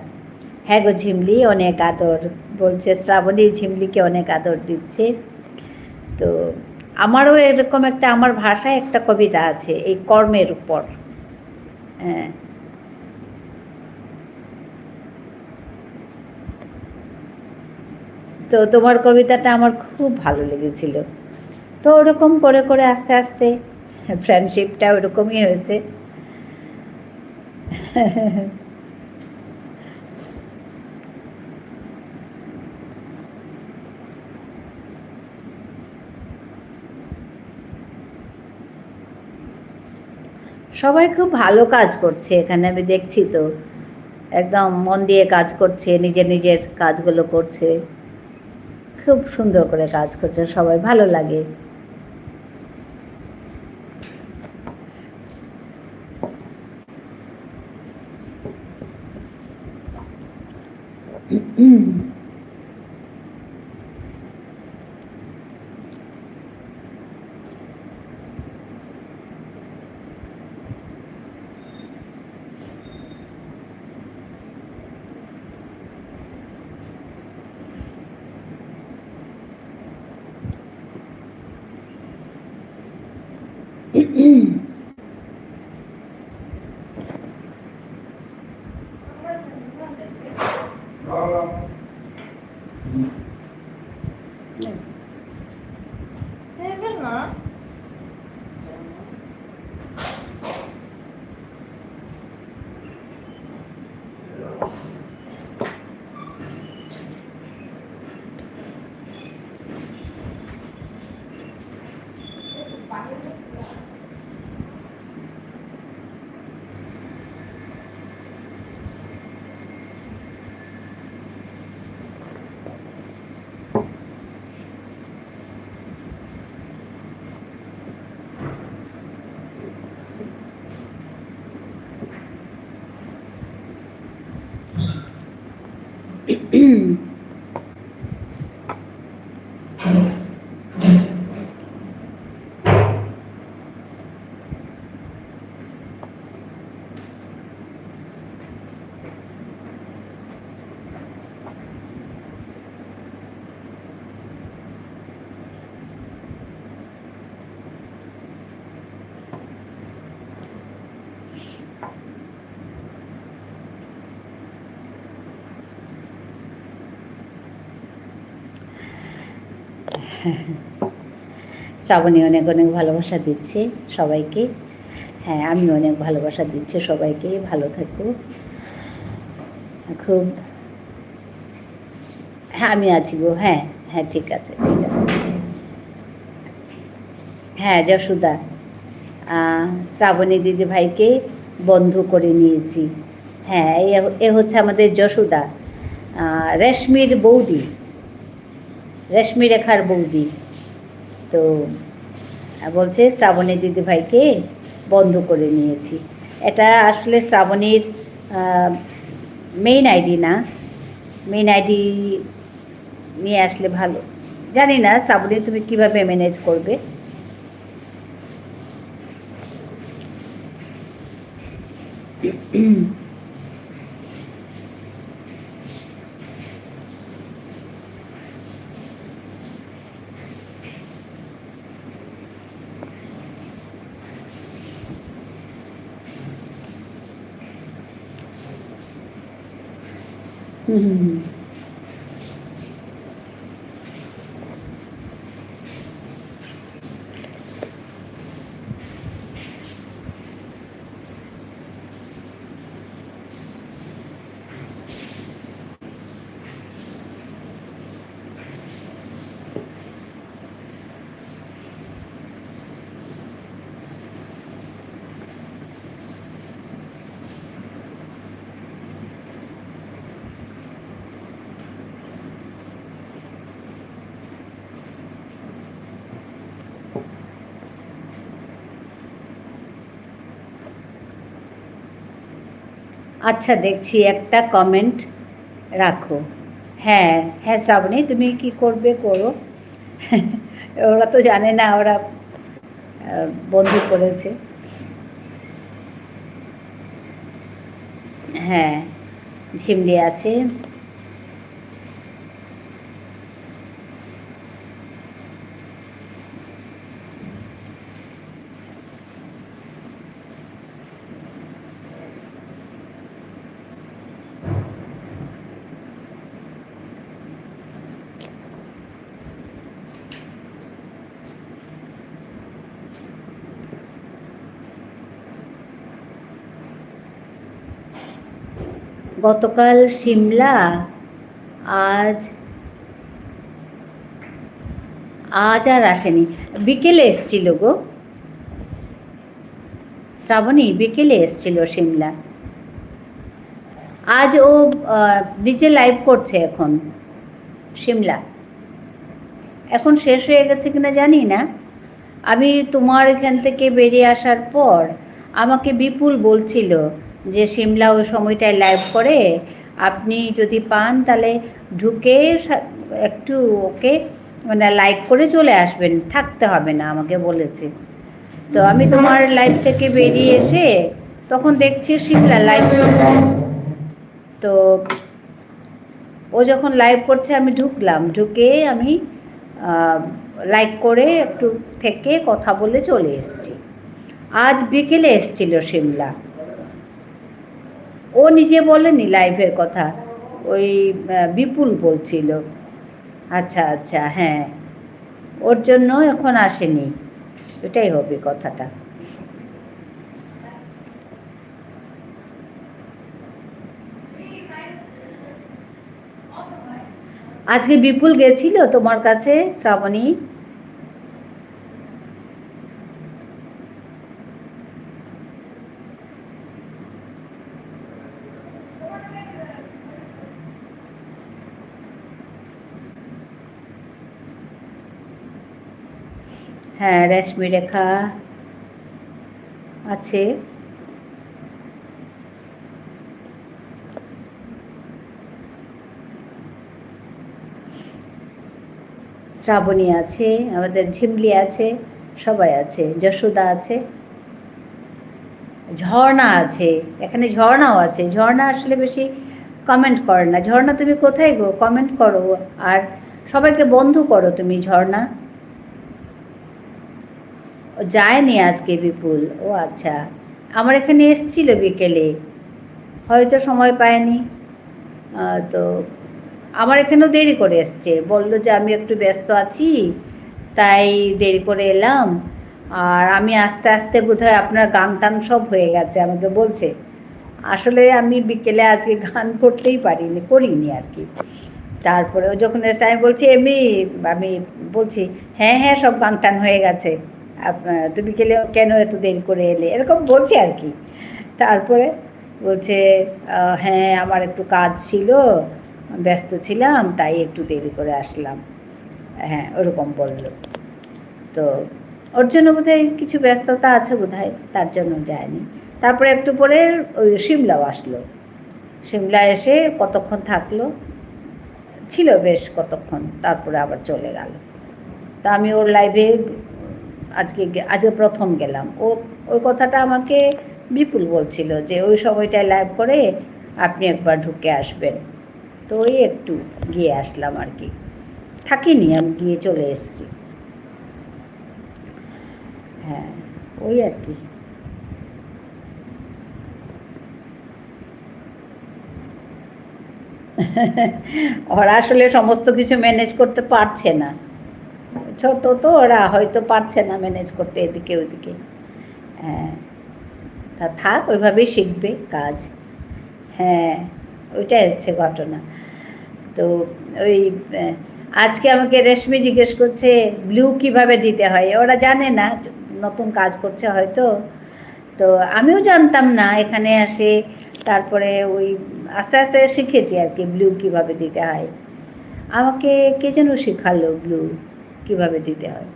হ্যাঁ গো ঝিমলি, অনেক আদর, বলছে শ্রাবণী ঝিমলিকে অনেক আদর দিচ্ছে। তো আমারও এরকম একটা, আমার ভাষায় একটা কবিতা আছে এই কর্মের উপর। হ্যাঁ। তো তোমার কবিতাটা আমার খুব ভালো লেগেছিল। তো ওরকম করে করে আস্তে আস্তে ফ্রেন্ডশিপটা ওরকমই হয়েছে। সবাই খুব ভালো কাজ করছে এখানে, আমি দেখছি তো, একদম মন দিয়ে কাজ করছে, নিজের নিজের কাজগুলো করছে, খুব সুন্দর করে কাজ করছে সবাই, ভালো লাগে। শ্রাবণী অনেক অনেক ভালোবাসা দিচ্ছে সবাইকে। হ্যাঁ, আমি অনেক ভালোবাসা দিচ্ছি সবাইকে। ভালো থেকো। খুব, হ্যাঁ, আমি আছি গো। হ্যাঁ, হ্যাঁ, ঠিক আছে, ঠিক আছে। হ্যাঁ, যশোদা। আহ, শ্রাবণী দিদিভাইকে বন্ধু করে নিয়েছি। হ্যাঁ, এ, এ হচ্ছে আমাদের যশোদা। আহ, রেশমির বৌদি। রেশমি রেখার বৌদি। তো, আহ, বলছে, "শ্রাবণী দিদিভাইকে বন্ধ করে নিয়েছি।" এটা আসলে শ্রাবণীর, আহ, মেইন আইডি না। মেইন আইডি নিয়ে আসলে ভালো। জানি না, শ্রাবণী, তুমি কিভাবে ম্যানেজ করবে? হুম, হুম, হুম। আচ্ছা, দেখছি একটা কমেন্ট রাখো। হ্যাঁ, হ্যাঁ, শ্রাবণী, তুমি কি করবে করো। ওরা তো জানে না, ওরা, আহ, বন্ধ করেছে। হ্যাঁ, ঝিমলি আছে। গতকাল সিমলা, আজ, আজ আর আসেনি। বিকেলে এসছিল গো। শ্রাবণী বিকেলে এসছিল সিমলা। আজ ও, আহ, নিজে লাইভ করছে এখন, সিমলা। এখন শেষ হয়ে গেছে কিনা জানি না। আমি তোমার এখান থেকে বেরিয়ে আসার পর আমাকে বিপুল বলছিল যে সিমলা ওই সময়টায় লাইভ করে, আপনি যদি পান তাহলে ঢুকে সা-, একটু ওকে মানে লাইক করে চলে আসবেন, থাকতে হবে না, আমাকে বলেছে। তো আমি তোমার লাইভ থেকে বেরিয়ে এসে তখন দেখছি সিমলা লাইভ করছে। তো ও যখন লাইভ করছে আমি ঢুকলাম, ঢুকে আমি, আহ, লাইক করে একটু থেকে কথা বলে চলে এসেছি। আজ বিকেলে এসছিল সিমলা, ও নিজে বলেনি লাইভের কথা, ওই, আহ, বিপুল বলছিল। আচ্ছা, আচ্ছা, হ্যাঁ, ওর জন্য এখন আসেনি, এটাই হবে কথাটা। আজকে বিপুল গেছিল তোমার কাছে, শ্রাবণী? হ্যাঁ, রেশমি রেখা আছে। শ্রাবণী আছে, আমাদের ঝিমলি আছে, সবাই আছে, যশোদা আছে, ঝর্ণা আছে, এখানে ঝর্ণাও আছে। ঝর্ণা আসলে বেশি কমেন্ট করে না। ঝর্ণা, তুমি কোথায় গো? কমেন্ট করো। আর সবাইকে বন্ধ করো তুমি, ঝর্ণা। ও যায়নি আজকে বিপুল। ও আচ্ছা, আমার এখানে এসছিল বিকেলে, হয়তো সময় পায়নি। আহ, তো আমার এখানেও দেরি করে এসছে, বলল যে আমি একটু ব্যস্ত আছি, তাই দেরি করে এলাম। আর আমি আস্তে আস্তে বোধহয় আপনার গান টান সব হয়ে গেছে, আমাকে বলছে। আসলে আমি বিকেলে আজকে গান করতেই পারিনি, করিনি আর কি। তারপরে ও যখন এসে আমি বলছি, "এমনি," আমি বলছি, "হ্যাঁ, হ্যাঁ, সব গান টান হয়ে গেছে। আপ-, আহ, তুমি গেলে কেন এত দেরি করে এলে?" এরকম বলছি আর কি। তারপরে বলছে, আহ, "হ্যাঁ, আমার একটু কাজ ছিল, ব্যস্ত ছিলাম, তাই একটু দেরি করে আসলাম।" হ্যাঁ, ওরকম বলল। তো ওর জন্য বোধহয় কিছু ব্যস্ততা আছে বোধহয়, তার জন্য যায়নি। তারপরে একটু পরে ওই সিমলাও আসলো। সিমলা এসে কতক্ষণ থাকলো, ছিল বেশ কতক্ষণ, তারপরে আবার চলে গেল। তা আমি ওর লাইভে আজকে গে-, আজকে প্রথম গেলাম। ও, ওই কথাটা আমাকে বিপুল বলছিল যে ওই সময়টায় লাইভ করে আপনি একবার ঢুকে আসবেন। তো ওই একটু গিয়ে আসলাম আর কি, থাকিনি, আমি গিয়ে চলে এসেছি। হ্যাঁ, ওই আর কি। ওরা আসলে সমস্ত কিছু ম্যানেজ করতে পারছে না, ছোট তো, ওরা হয়তো পারছে না ম্যানেজ করতে এদিকে ওদিকে। হ্যাঁ, তা থাক, ওইভাবেই শিখবে কাজ। হ্যাঁ, ওইটাই হচ্ছে ঘটনা। তো ওই, আহ, আজকে আমাকে রেশমি জিজ্ঞেস করছে, "ব্লু কিভাবে দিতে হয়?" ওরা জানে না, নতুন কাজ করছে হয়তো। তো আমিও জানতাম না, এখানে আসে, তারপরে ওই আস্তে আস্তে শিখেছি আর কি, ব্লু কিভাবে দিতে হয়। আমাকে কে যেন শেখালো ব্লু কিভাবে দিতে হয়।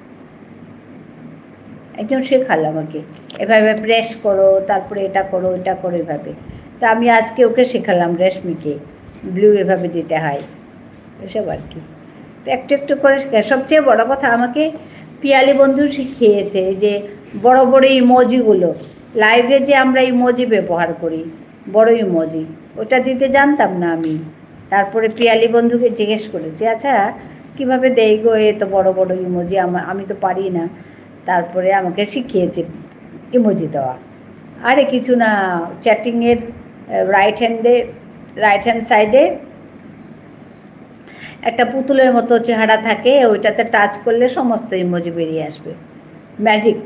একজন শেখালো আমাকে, এভাবে প্রেস করো, তারপরে এটা করো, এটা করো, এভাবে। তা আমি আজকে ওকে শেখালাম, রেশমিকে, ব্লু এভাবে দিতে হয়, এসব আর কি। তো একটু একটু করে শেখা। সবচেয়ে বড় কথা, আমাকে পিয়ালি বন্ধু শিখিয়েছে যে বড় বড় ইমোজিগুলো, লাইভে যে আমরা ইমোজি ব্যবহার করি, বড় ইমোজি, ওটা দিতে জানতাম না আমি। তারপরে পিয়ালি বন্ধুকে জিজ্ঞেস করেছি, "আচ্ছা, কিভাবে দেই গো এত বড় বড় ইমোজি? আমা-, আমি তো পারি না।" তারপরে আমাকে শিখিয়েছে ইমোজি দেওয়া। আরে কিছু না, চ্যাটিংয়ের, আহ, রাইট হ্যান্ডে, রাইট হ্যান্ড সাইডে একটা পুতুলের মতো চেহারা থাকে, ওইটাতে টাচ করলে সমস্ত ইমোজি বেরিয়ে আসবে। ম্যাজিক।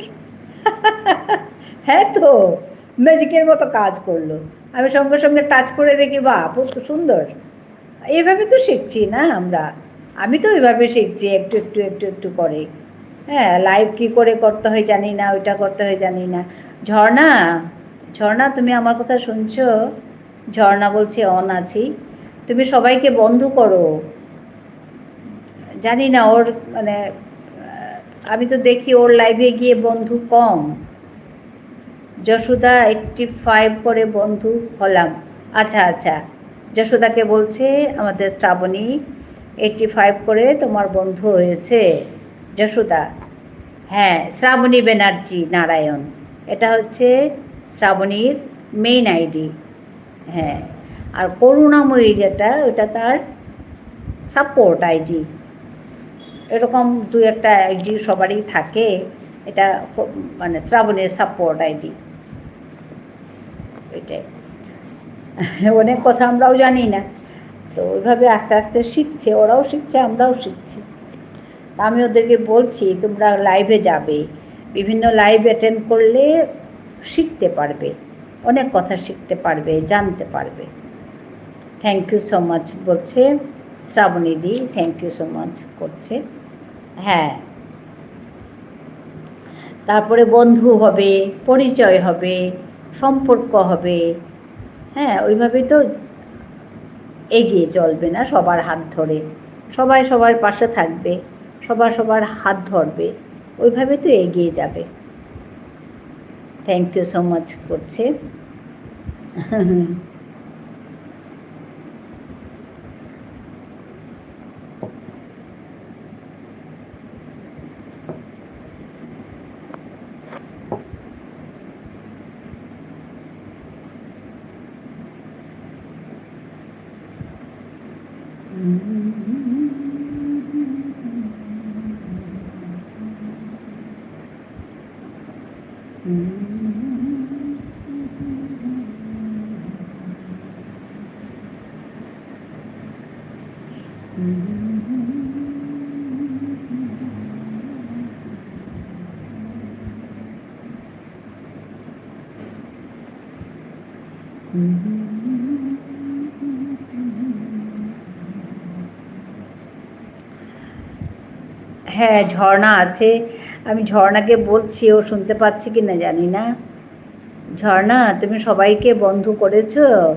হ্যাঁ তো, ম্যাজিকের মতো কাজ করলো। আমি সঙ্গে সঙ্গে টাচ করে দেখি, বাহ, কত সুন্দর। এইভাবে তো শিখছি না আমরা। আমি তো এইভাবে শিখছি একটু একটু, একটু একটু করে। হ্যাঁ, লাইভ কি করে করতে হয় জানি না, ওইটা করতে হয় জানি না। ঝর্ণা, ঝর্ণা, তুমি আমার কথা শুনছো? ঝর্ণা বলছে, "অন আছি।" তুমি সবাইকে বন্ধু করো। জানি না ওর, মানে, আহ, আমি তো দেখি ওর লাইভে গিয়ে বন্ধু কম। যশোদা এইটটি ফাইভ করে বন্ধু হলাম। আচ্ছা, আচ্ছা। যশোদাকে বলছে আমাদের শ্রাবণী, এইটটি ফাইভ করে তোমার বন্ধু হয়েছে। যশোদা। হ্যাঁ, শ্রাবণী ব্যানার্জি নারায়ণ। এটা হচ্ছে শ্রাবণীর মেইন আইডি। হ্যাঁ, আর করুণাময়ী যেটা, ওটা তার সাপোর্ট আইডি। এরকম দু একটা আইডি সবারই থাকে। এটা ক-, মানে শ্রাবণীর সাপোর্ট আইডি। এটাই। অনেক কথা আমরাও জানি না। তো ওইভাবে আস্তে আস্তে শিখছে, ওরাও শিখছে, আমরাও শিখছি। আমি ওদেরকে বলছি, "তোমরা লাইভে যাবে, বিভিন্ন লাইভ অ্যাটেন্ড করলে শিখতে পারবে, অনেক কথা শিখতে পারবে, জানতে পারবে।" Thank you so much বলছে শ্রাবণীদি, thank you so much করছে। হ্যাঁ, তারপরে বন্ধু হবে, পরিচয় হবে, সম্পর্ক হবে। হ্যাঁ, ওইভাবেই তো এগিয়ে চলবে না, সবার হাত ধরে। সবাই সবার পাশে থাকবে, সবাই সবার হাত ধরবে, ওইভাবে তো এগিয়ে যাবে। Thank you so much করছে। হ্যাঁ, ঝর্ণা আছে। আমি ঝর্ণাকে বলছি, ও শুনতে পাচ্ছে কি না জানি না। ঝর্ণা, তুমি সবাইকে বন্ধু করেছো?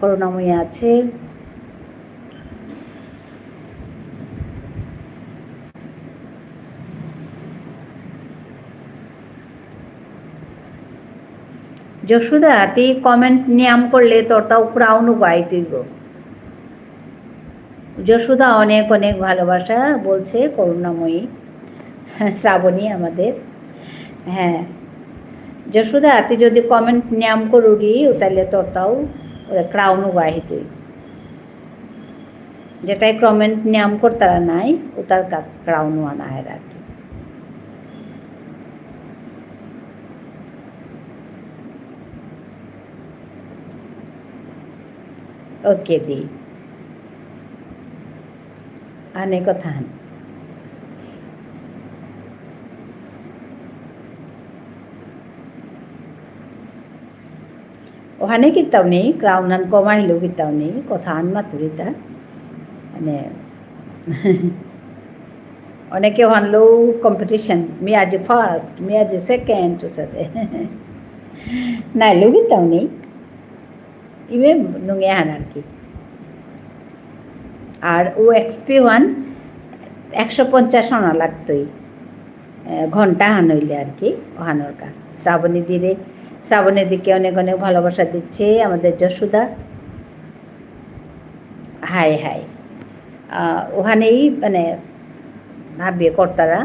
করুণাময়ী আছে। যশোদা, তি comment নিয়াম করলে তোর তাও crown উগাই তুই গো। যশোদা, অনেক অনেক ভালোবাসা বলছে করুণাময়ী। শ্রাবণী আমাদের। হ্যাঁ। যশোদা, তি যদি comment নিয়াম করুরি, ও তাহলে তোর তাও ওরা crown উগাই তুই। যেটাই comment নিয়াম করতারা নাই, ও তার কা-, crown আনা হয় আর কি। Okay দি। আনে কথা হান। ওহানে কিতাও নেই, crown আন কম আহিলেও কিতাও নেই, কথা আন মাতুরিতা। মানে, অনেকে ওহানলো competition, মি আজি first, মি আজি second, ওসাদে। নাইলেও কিতাও নেই। ইমে নুঙে হান আর কি। আর ও XP one একশো পঞ্চাশ আনা লাগতই। আহ, ঘন্টাহান হইলে আর কি, ওহানর কা। শ্রাবণী দিরে, শ্রাবণী দিকে অনেক অনেক ভালোবাসা দিচ্ছে আমাদের যশোদা। High high. আহ, ওখানেই মানে ভাবিয়ে কর্তারা,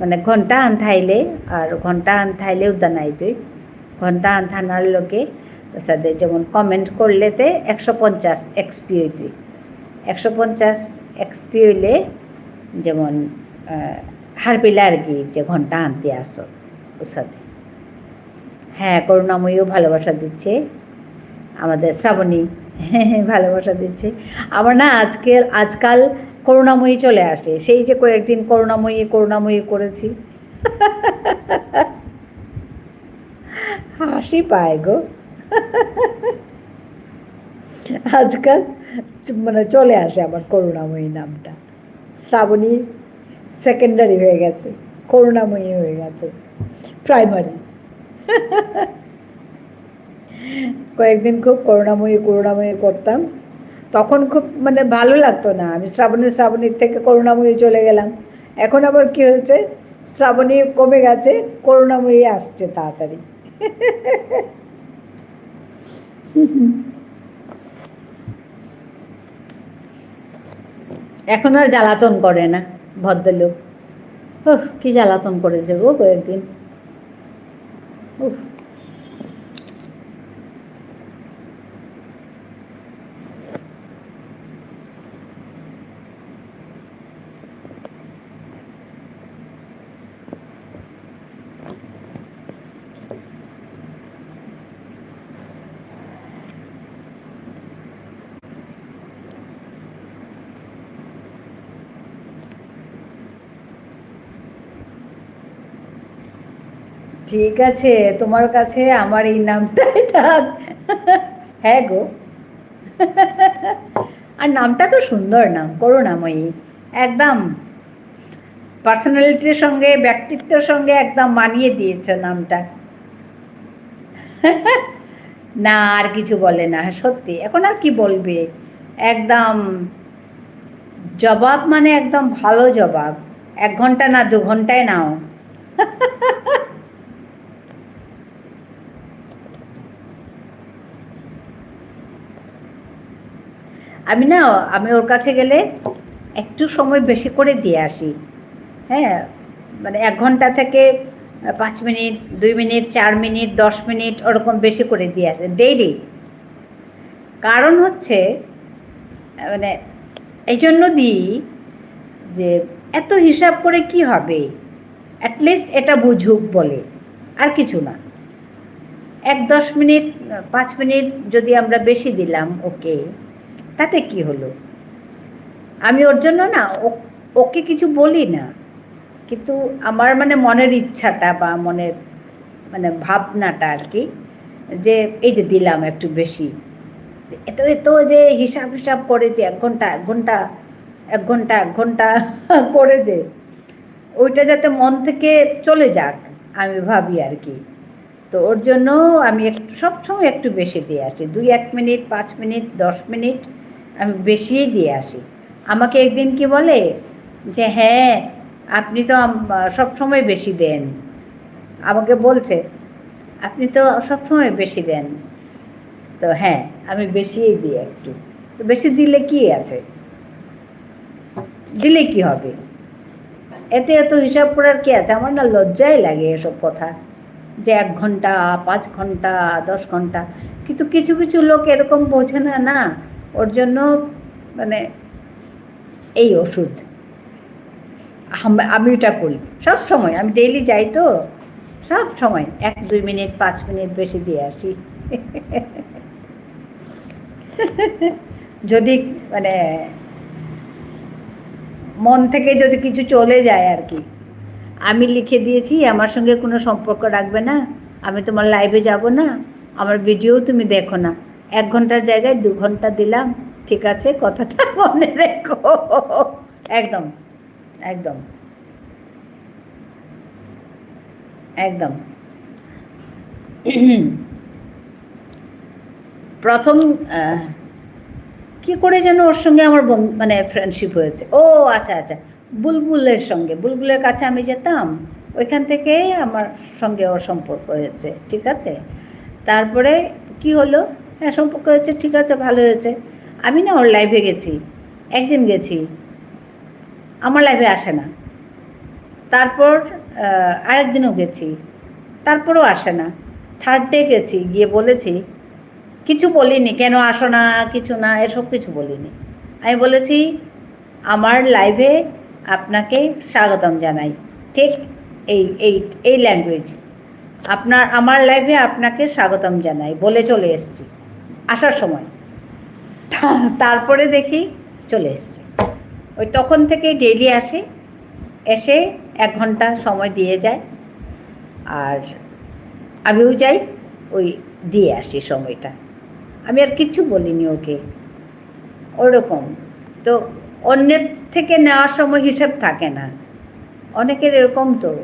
মানে ঘন্টাহান থাইলে, আর ঘন্টাহান থাইলে উদ্যান আইতই। ঘন্টাহান থানার লোকে, ওসাদে যেমন comment করলেতে একশো পঞ্চাশ এক্সপি হইতই। একশো পঞ্চাশ এক্সপি হইলে যেমন, আহ, হারপিলা আর কি যে ঘন্টাহান দিয়া আসো, ওসাদে। হ্যাঁ, করুণাময়ীও ভালোবাসা দিচ্ছে। আমাদের শ্রাবণী ভালোবাসা দিচ্ছে। আমার না আজকে, আজকাল করুণাময়ী চলে আসে। সেই যে কয়েকদিন করুণাময়ী, করুণাময়ী করেছি। হাসি পায় গো। আজকাল মানে চলে আসে আমার করুণাময়ী নামটা। শ্রাবণী সেকেন্ডারি হয়ে গেছে, করুণাময়ী হয়ে গেছে প্রাইমারি। কয়েকদিন খুব করুণাময়ী, করুণাময়ী করতাম। তখন খুব মানে ভালো লাগতো না। আমি শ্রাবণী, শ্রাবণীর থেকে করুণাময়ী চলে গেলাম। এখন আবার কি হয়েছে? শ্রাবণী কমে গেছে, করুণাময়ী আসছে তাড়াতাড়ি। এখন আর জ্বালাতন করে না ভদ্রলোক। উফ, কি জ্বালাতন করেছে গো কয়েকদিন। উফ। ঠিক আছে, তোমার কাছে আমার এই নামটাই থাক। হ্যাঁ গো। আর নামটা তো সুন্দর নাম, করুণাময়ী। একদম পার্সোনালিটির সঙ্গে, ব্যক্তিত্বের সঙ্গে একদম মানিয়ে দিয়েছো নামটা। না, আর কিছু বলে না, সত্যি। এখন আর কি বলবে? একদম জবাব মানে একদম ভালো জবাব। এক ঘন্টা না, দু ঘন্টায় নাও। আমি না, আমি ওর কাছে গেলে একটু সময় বেশি করে দিয়ে আসি। হ্যাঁ, মানে এক ঘন্টা থেকে পাঁচ মিনিট, দুই মিনিট, চার মিনিট, দশ মিনিট ওরকম বেশি করে দিয়ে আসি ডেইলি। কারণ হচ্ছে, মানে, এই জন্য দিই যে এত হিসাব করে কি হবে? At least এটা বুঝুক বলে, আর কিছু না। এক দশ মিনিট, পাঁচ মিনিট যদি আমরা বেশি দিলাম ওকে, তাতে কি হলো? আমি ওর জন্য না ও-, ওকে কিছু বলি না, কিন্তু আমার মানে মনের ইচ্ছাটা বা মনের মানে ভাবনাটা আর কি, যে এই যে দিলাম একটু বেশি, এত, এত যে হিসাব হিসাব করে যে এক ঘন্টা, এক ঘন্টা, এক ঘন্টা, এক ঘন্টা করে যে ওইটা যাতে মন থেকে চলে যাক, আমি ভাবি আর কি। তো ওর জন্য আমি একটু, সবসময় একটু বেশি দিয়ে আসি, দুই এক মিনিট, পাঁচ মিনিট, দশ মিনিট আমি বেশিই দিয়ে আসি। আমাকে একদিন কি বলে যে, "হ্যাঁ, আপনি তো আম-, সবসময় বেশি দেন।" আমাকে বলছে, "আপনি তো সবসময় বেশি দেন।" তো হ্যাঁ, আমি বেশিই দিই একটু। তো বেশি দিলে কি আছে? দিলে কি হবে? এতে এত হিসাব করার কি আছে? আমার না লজ্জাই লাগে এসব কথা, যে এক ঘন্টা, পাঁচ ঘন্টা, দশ ঘন্টা। কিন্তু কিছু কিছু লোক এরকম বোঝে না, না, ওর জন্য মানে এই ওষুধ। আম-, আমি এটা করি সব সময়, আমি ডেইলি যাই তো, সব সময় এক দুই মিনিট, পাঁচ মিনিট বেশি দিয়ে আসি। যদি মানে মন থেকে যদি কিছু চলে যায় আর কি, আমি লিখে দিয়েছি, "আমার সঙ্গে কোনো সম্পর্ক রাখবে না, আমি তোমার লাইভে যাব না, আমার ভিডিও তুমি দেখো না।" এক ঘন্টার জায়গায় দু ঘন্টা দিলাম, ঠিক আছে? কথাটা মনে রেখো। একদম, একদম, একদম। প্রথম, আহ, কি করে যেন ওর সঙ্গে আমার বন-, মানে, ফ্রেন্ডশিপ হয়েছে। ও, আচ্ছা, আচ্ছা, বুলবুলের সঙ্গে, বুলবুলের কাছে আমি যেতাম, ওইখান থেকে আমার সঙ্গে ওর সম্পর্ক হয়েছে, ঠিক আছে? তারপরে কি হলো? হ্যাঁ, সম্পর্ক হয়েছে, ঠিক আছে, ভালো হয়েছে। আমি না ওর live-এ গেছি, একদিন গেছি, আমার live-এ আসে না। তারপর, আহ, আরেকদিনও গেছি, তারপরও আসে না। Third day গেছি, গিয়ে বলেছি, কিছু বলিনি, "কেন আসো না, কিছু না", এসব কিছু বলিনি। আমি বলেছি, "আমার live-এ আপনাকে স্বাগতম জানাই।" ঠিক এই, এই, এই language। "আপনার, আমার live-এ আপনাকে স্বাগতম জানাই" বলে চলে এসছি আসার সময়। তা-, তারপরে দেখি চলে এসছে। ওই তখন থেকে daily আসে, এসে এক ঘন্টা সময় দিয়ে যায়। আর আমিও যাই, ওই দিয়ে আসি সময়টা। আমি আর কিচ্ছু বলিনি ওকে। ওরকম। তো অন্যের থেকে নেওয়ার সময় হিসাব থাকে না। অনেকের এরকম তো,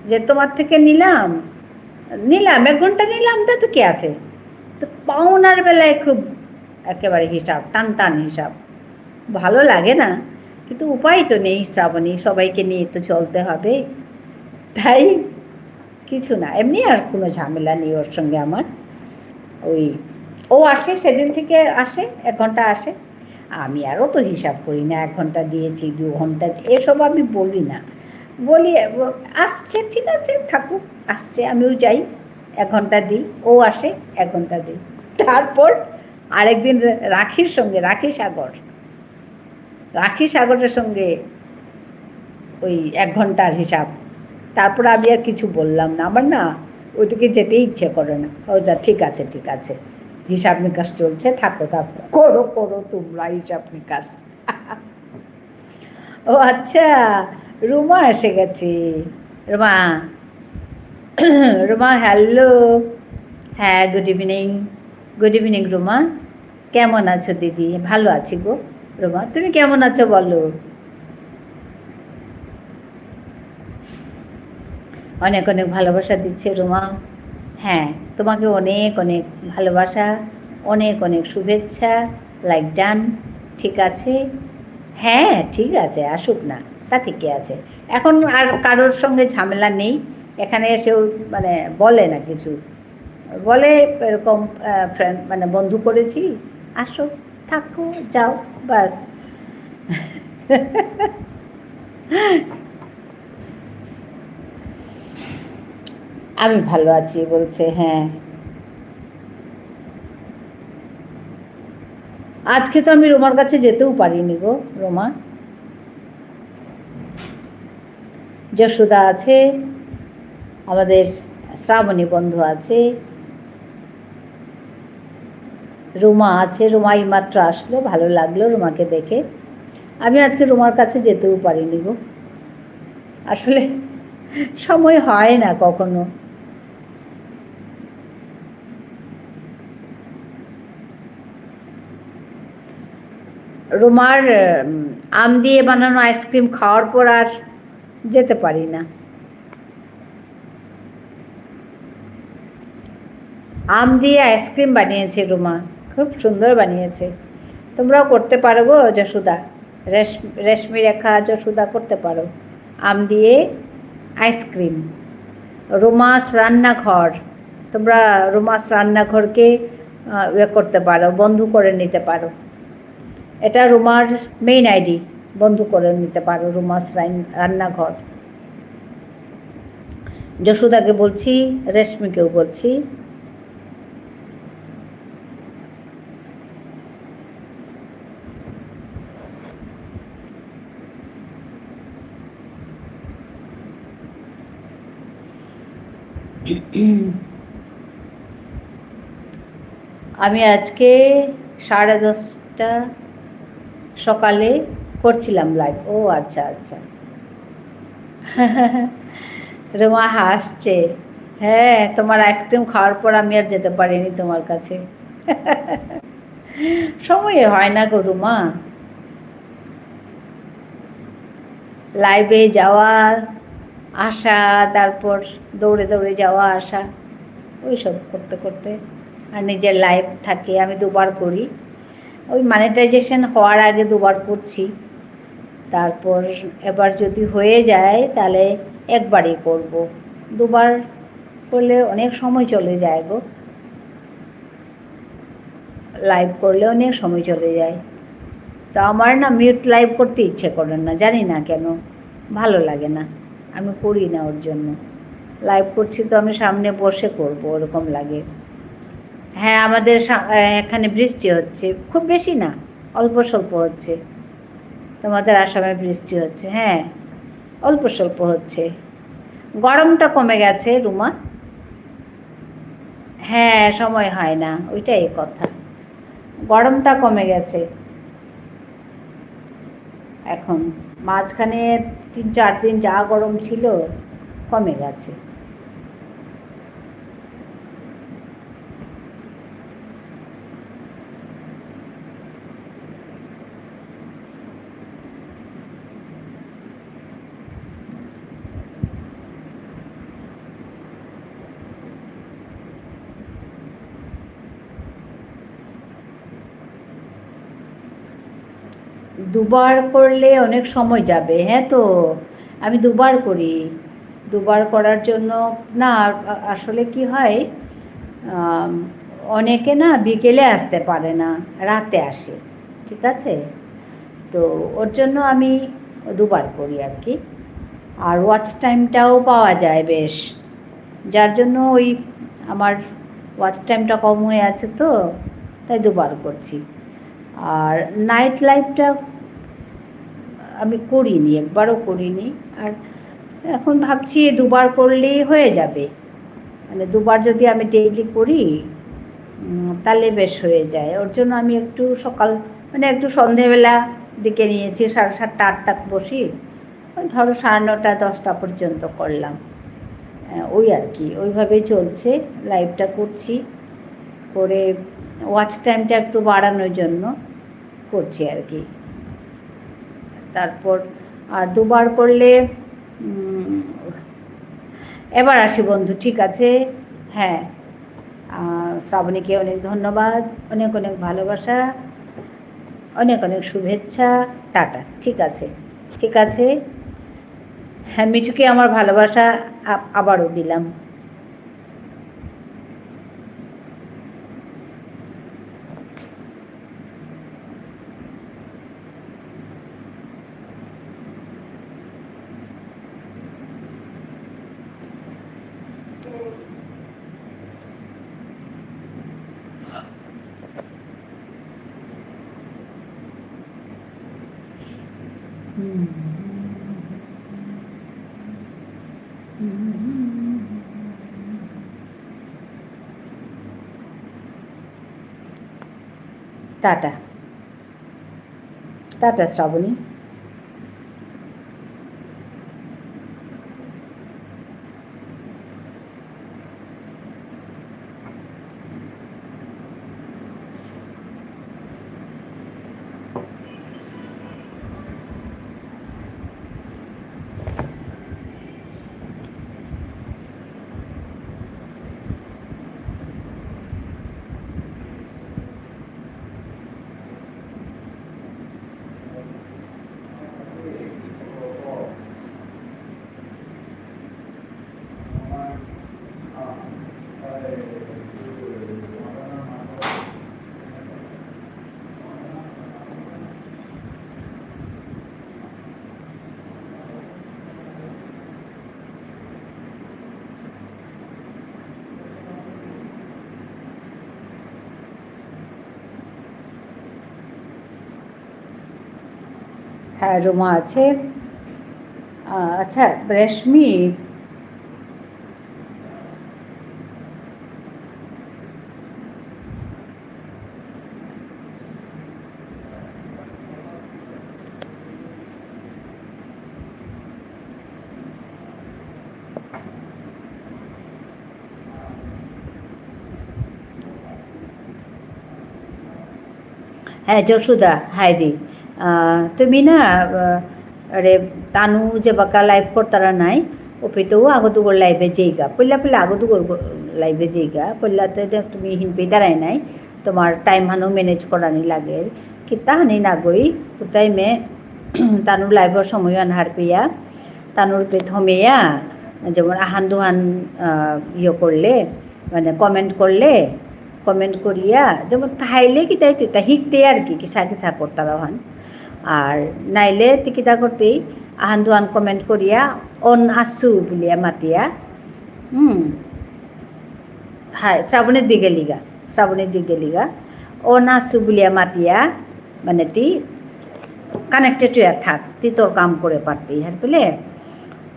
যে তোমার থেকে নিলাম, নিলাম, এক ঘন্টা নিলাম, তাতে কি আছে? তো পাওনার বেলায় খুব একেবারে হিসাব, টান টান হিসাব। ভালো লাগে না, কিন্তু উপায় তো নেই, শ্রাবণী, সবাইকে নিয়ে তো চলতে হবে। তাই কিছু না, এমনি আর কোনো ঝামেলা নেই ওর সঙ্গে আমার। ওই, ও আসে, সেদিন থেকে আসে, এক ঘন্টা আসে। আমি আর অত হিসাব করি না, এক ঘন্টা দিয়েছি, দু ঘন্টা, এসব আমি বলি না। বলি, "আসছে, ঠিক আছে, থাকুক, আসছে, আমিও যাই, এক ঘন্টা দিই।" ও আসে, এক ঘন্টা দিই। তারপর আরেকদিন রাখির সঙ্গে, রাখি সাগর, রাখি সাগরের সঙ্গে ওই এক ঘন্টার হিসাব। তারপর আমি আর কিছু বললাম না। আমার না ওইদিকে যেতে ইচ্ছে করে না। ও যা, ঠিক আছে, ঠিক আছে, হিসাব নিকাশ চলছে, থাকো, থাকো, করো, করো তোমরা হিসাব নিকাশ। ও আচ্ছা, রুমা এসে গেছে। রুমা, রুমা, hello। হ্যাঁ, good evening। Good evening, Ruma. কেমন আছো দিদি? ভালো আছি গো। রুমা, তুমি কেমন আছো বলো? অনেক অনেক ভালোবাসা দিচ্ছে রুমা। হ্যাঁ, তোমাকে অনেক অনেক ভালোবাসা, অনেক অনেক শুভেচ্ছা। Like done। ঠিক আছে। হ্যাঁ, ঠিক আছে, আসুক না, তাতে কি আছে? এখন আর কারোর সঙ্গে ঝামেলা নেই। এখানে এসেও মানে বলে না কিছু, বলে এরকম, আহ, friend, মানে বন্ধু করেছি, আসো, থাকো, যাও, ব্যাস। আমি ভালো আছি বলছে, হ্যাঁ। আজকে তো আমি রোমার কাছে যেতেও পারিনি গো, রোমা। যশোদা আছে, আমাদের শ্রাবণী বন্ধু আছে, রুমা আছে, রুমা এইমাত্র আসলো, ভালো লাগলো রুমাকে দেখে। আমি আজকে রুমার কাছে যেতেও পারিনি গো, আসলে সময় হয় না কখনো। রুমার, উম, আম দিয়ে বানানো আইসক্রিম খাওয়ার পর আর যেতে পারি না। আম দিয়ে আইসক্রিম বানিয়েছে রুমা, খুব সুন্দর বানিয়েছে। তোমরাও করতে পারো গো যশোদা, রেশ-, রেশমি রেখা, যশোদা করতে পারো আম দিয়ে আইসক্রিম। রুমাস রান্নাঘর, তোমরা রুমাস রান্নাঘরকে, আহ, ইয়ে করতে পারো, বন্ধু করে নিতে পারো। এটা রুমার মেইন আইডি, বন্ধু করে নিতে পারো রুমাস রাইন-, রান্নাঘর। যশোদাকে বলছি, রেশমিকেও বলছি। আমি আজকে সাড়ে দশটা সকালে করছিলাম লাইভ। ও আচ্ছা, আচ্ছা। রুমা হাসছে। হ্যাঁ, তোমার আইসক্রিম খাওয়ার পর আমি আর যেতে পারিনি তোমার কাছে। সময় হয় না গো রুমা। লাইভে যাওয়া, আসা, তারপর দৌড়ে দৌড়ে যাওয়া আসা, ওই সব করতে করতে। আর নিজের লাইভ থাকে, আমি দুবার করি। ওই মনিটাইজেশন হওয়ার আগে দুবার করছি। তারপর এবার যদি হয়ে যায়, তাহলে একবারই করব। দুবার করলে অনেক সময় চলে যায় গো। Live করলে অনেক সময় চলে যায়। তো আমার না mute live করতে ইচ্ছে করে না, জানি না কেন, ভালো লাগে না, আমি করি না ওর জন্য। Live করছি তো আমি সামনে বসে করব, ওরকম লাগে। হ্যাঁ, আমাদের সা-, এখানে বৃষ্টি হচ্ছে, খুব বেশি না, অল্প স্বল্প হচ্ছে। তোমাদের আসামে বৃষ্টি হচ্ছে? হ্যাঁ, অল্প স্বল্প হচ্ছে। গরমটা কমে গেছে, রুমা। হ্যাঁ, সময় হয় না, ওইটাই কথা। গরমটা কমে গেছে এখন। মাঝখানে তিন চার দিন যা গরম ছিল, কমে গেছে। দুবার করলে অনেক সময় যাবে। হ্যাঁ তো, আমি দুবার করি। দুবার করার জন্য, না, আ-, আসলে কি হয়, আম, অনেকে না বিকেলে আসতে পারে না, রাতে আসে, ঠিক আছে? তো ওর জন্য আমি দুবার করি আর কি। আর watch time টাও পাওয়া যায় বেশ, যার জন্য ওই আমার watch time টা কম হয়ে আছে তো, তাই দুবার করছি। আর night live টা আমি করিনি, একবারও করিনি। আর এখন ভাবছি দুবার করলেই হয়ে যাবে, মানে দুবার যদি আমি daily করি, উম, তাহলে বেশ হয়ে যায়। ওর জন্য আমি একটু সকাল, মানে একটু সন্ধেবেলা দিকে নিয়েছি, সাড়ে সাতটা আটটাত বসি, ওই ধরো সাড়ে নটা দশটা পর্যন্ত করলাম। আহ, ওই আর কি, ওইভাবেই চলছে, live টা করছি, করে watch time টা একটু বাড়ানোর জন্য করছি আর কি। তারপর আর দুবার করলে, উম, এবার আসি বন্ধু, ঠিক আছে? হ্যাঁ, আহ, শ্রাবণীকে অনেক ধন্যবাদ, অনেক অনেক ভালোবাসা, অনেক অনেক শুভেচ্ছা। টাটা। ঠিক আছে, ঠিক আছে। হ্যাঁ, মিঠুকে আমার ভালোবাসা আ-, আবারও দিলাম। টাটা। টাটা, শ্রাবণী। হ্যাঁ, রুমা আছে। আহ, আচ্ছা, রেশমি, হ্যাঁ, যশোদা, হাই দি। আহ, তুমি না, আহ, আরে, তানু যে বাকা live করতারা নাই, ওপেইতেও আগো দুগর live এ যেইগা। পইলা পইলা আগো দুগর গ-, live এ যেইগা। পইলাতে দে তুমি হিনপেই দাঁড়াই নাই। তোমার time হানও manage করানি লাগে। কিতা হানি নাগই, কোথায় মে তানুর live-র সময় আন হারপিয়া, তানুর পেত হমেয়া, যেমন আহান দুহান, আহ, ইয়ে করলে, মানে comment করলে, comment করিয়া, যেমন তাইলে কিতা ইতই, তা হিকতে আর কি, কিসা কিসা করতারা হান। আর নাইলে তি কিতা করতেই, আহান দুহান comment করিয়া, on আসু বুলিয়া মাতিয়া, হুম। হাই, শ্রাবণীদি গেলিগা, শ্রাবণীদি গেলিগা। On আসু বুলিয়া মাতিয়া, মানে তি connected হইয়া থাক, তি তোর কাম করে পারতেই, হারপেলে।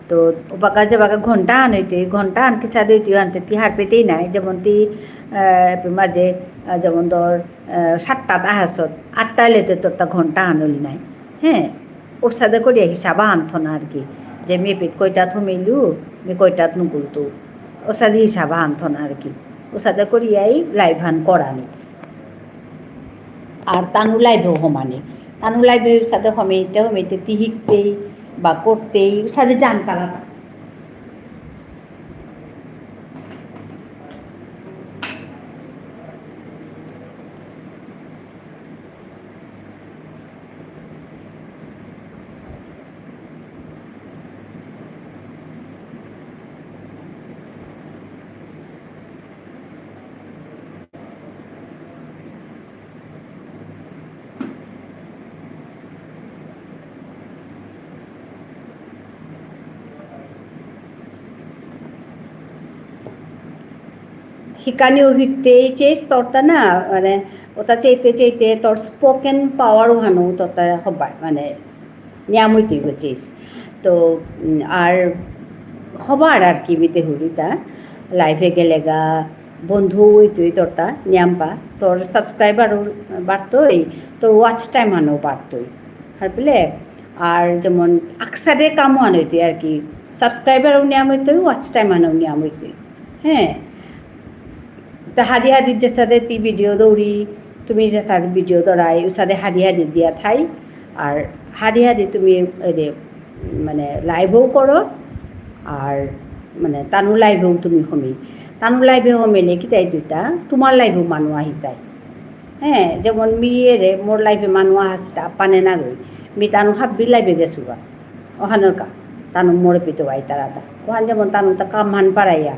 তো ওবাকা যেবাকা ঘন্টা আন হইতে, ঘন্টা আন কিসাদে হইতে আনতে তি হারপেতেই নাই, যেমন তি, আহ, মাঝে, আহ, যেমন ধর, আহ, সাতটাত আহাসত, আটটা এলেতে তোর তা ঘন্টা আন হইল নাই, হ্যাঁ, ওসাদে করিয়া হিসাব আন থনা আর কি, যে মি এপিত কয়টাত হমিলু, মি কয়টাত নুকুলতু, ওসাদে হিসাব আন থনা আর কি, ওসাদে করিয়াই live হান করানি। আর তানু live-এও হমানি। তানু live-এ সাদে হমেইতে হমেইতে তি হিকতেই বা করতেই সাদে জানতারা না। হিকানি অভিজ্ঞতে চেস তরতা না, মানে, ওটা চেইতে চেইতে তোর spoken power ওহানো তোরতা হবাই, মানে, নিয়াম হইতে গেছিস। তো, উম, আর হবার আর কি বিতে হুরিতা, live-এ গেলেগা, বন্ধু হইতই তোরতা, নিয়াম পা, তোর subscriber বাড়তই, তোর watch time আনো বাড়তই। হারপেলে, আর যেমন আকসারে কামও আনো হইতই আর কি, subscriber-ও নিয়াম হইতই, watch time আনো নিয়াম হইতই। হ্যাঁ, তা হাদি হাদি যেসাদে তি video দৌড়ি, তুমি যেসাদে video দৌড়াই, উসাদে হাদি হাদি দিয়া থাই। আর হাদি হাদি তুমি এই যে, মানে, live-ও করো, আর, মানে, তানু live-ও তুমি হমি। তানু live-এ হমিলে কিতা ইতইতা, তোমার live-ও মানু আহিতাই। হ্যাঁ, যেমন মি এরে, মোর live-এ মানু আহাসিতা, পানে না গই। মি তানু হাব্বি live-এ গেসুগা। ওহানর কা, তানু মোরে পিতো আইতারা তা। ওহান যেমন তানু তা কামহান পারাইয়া।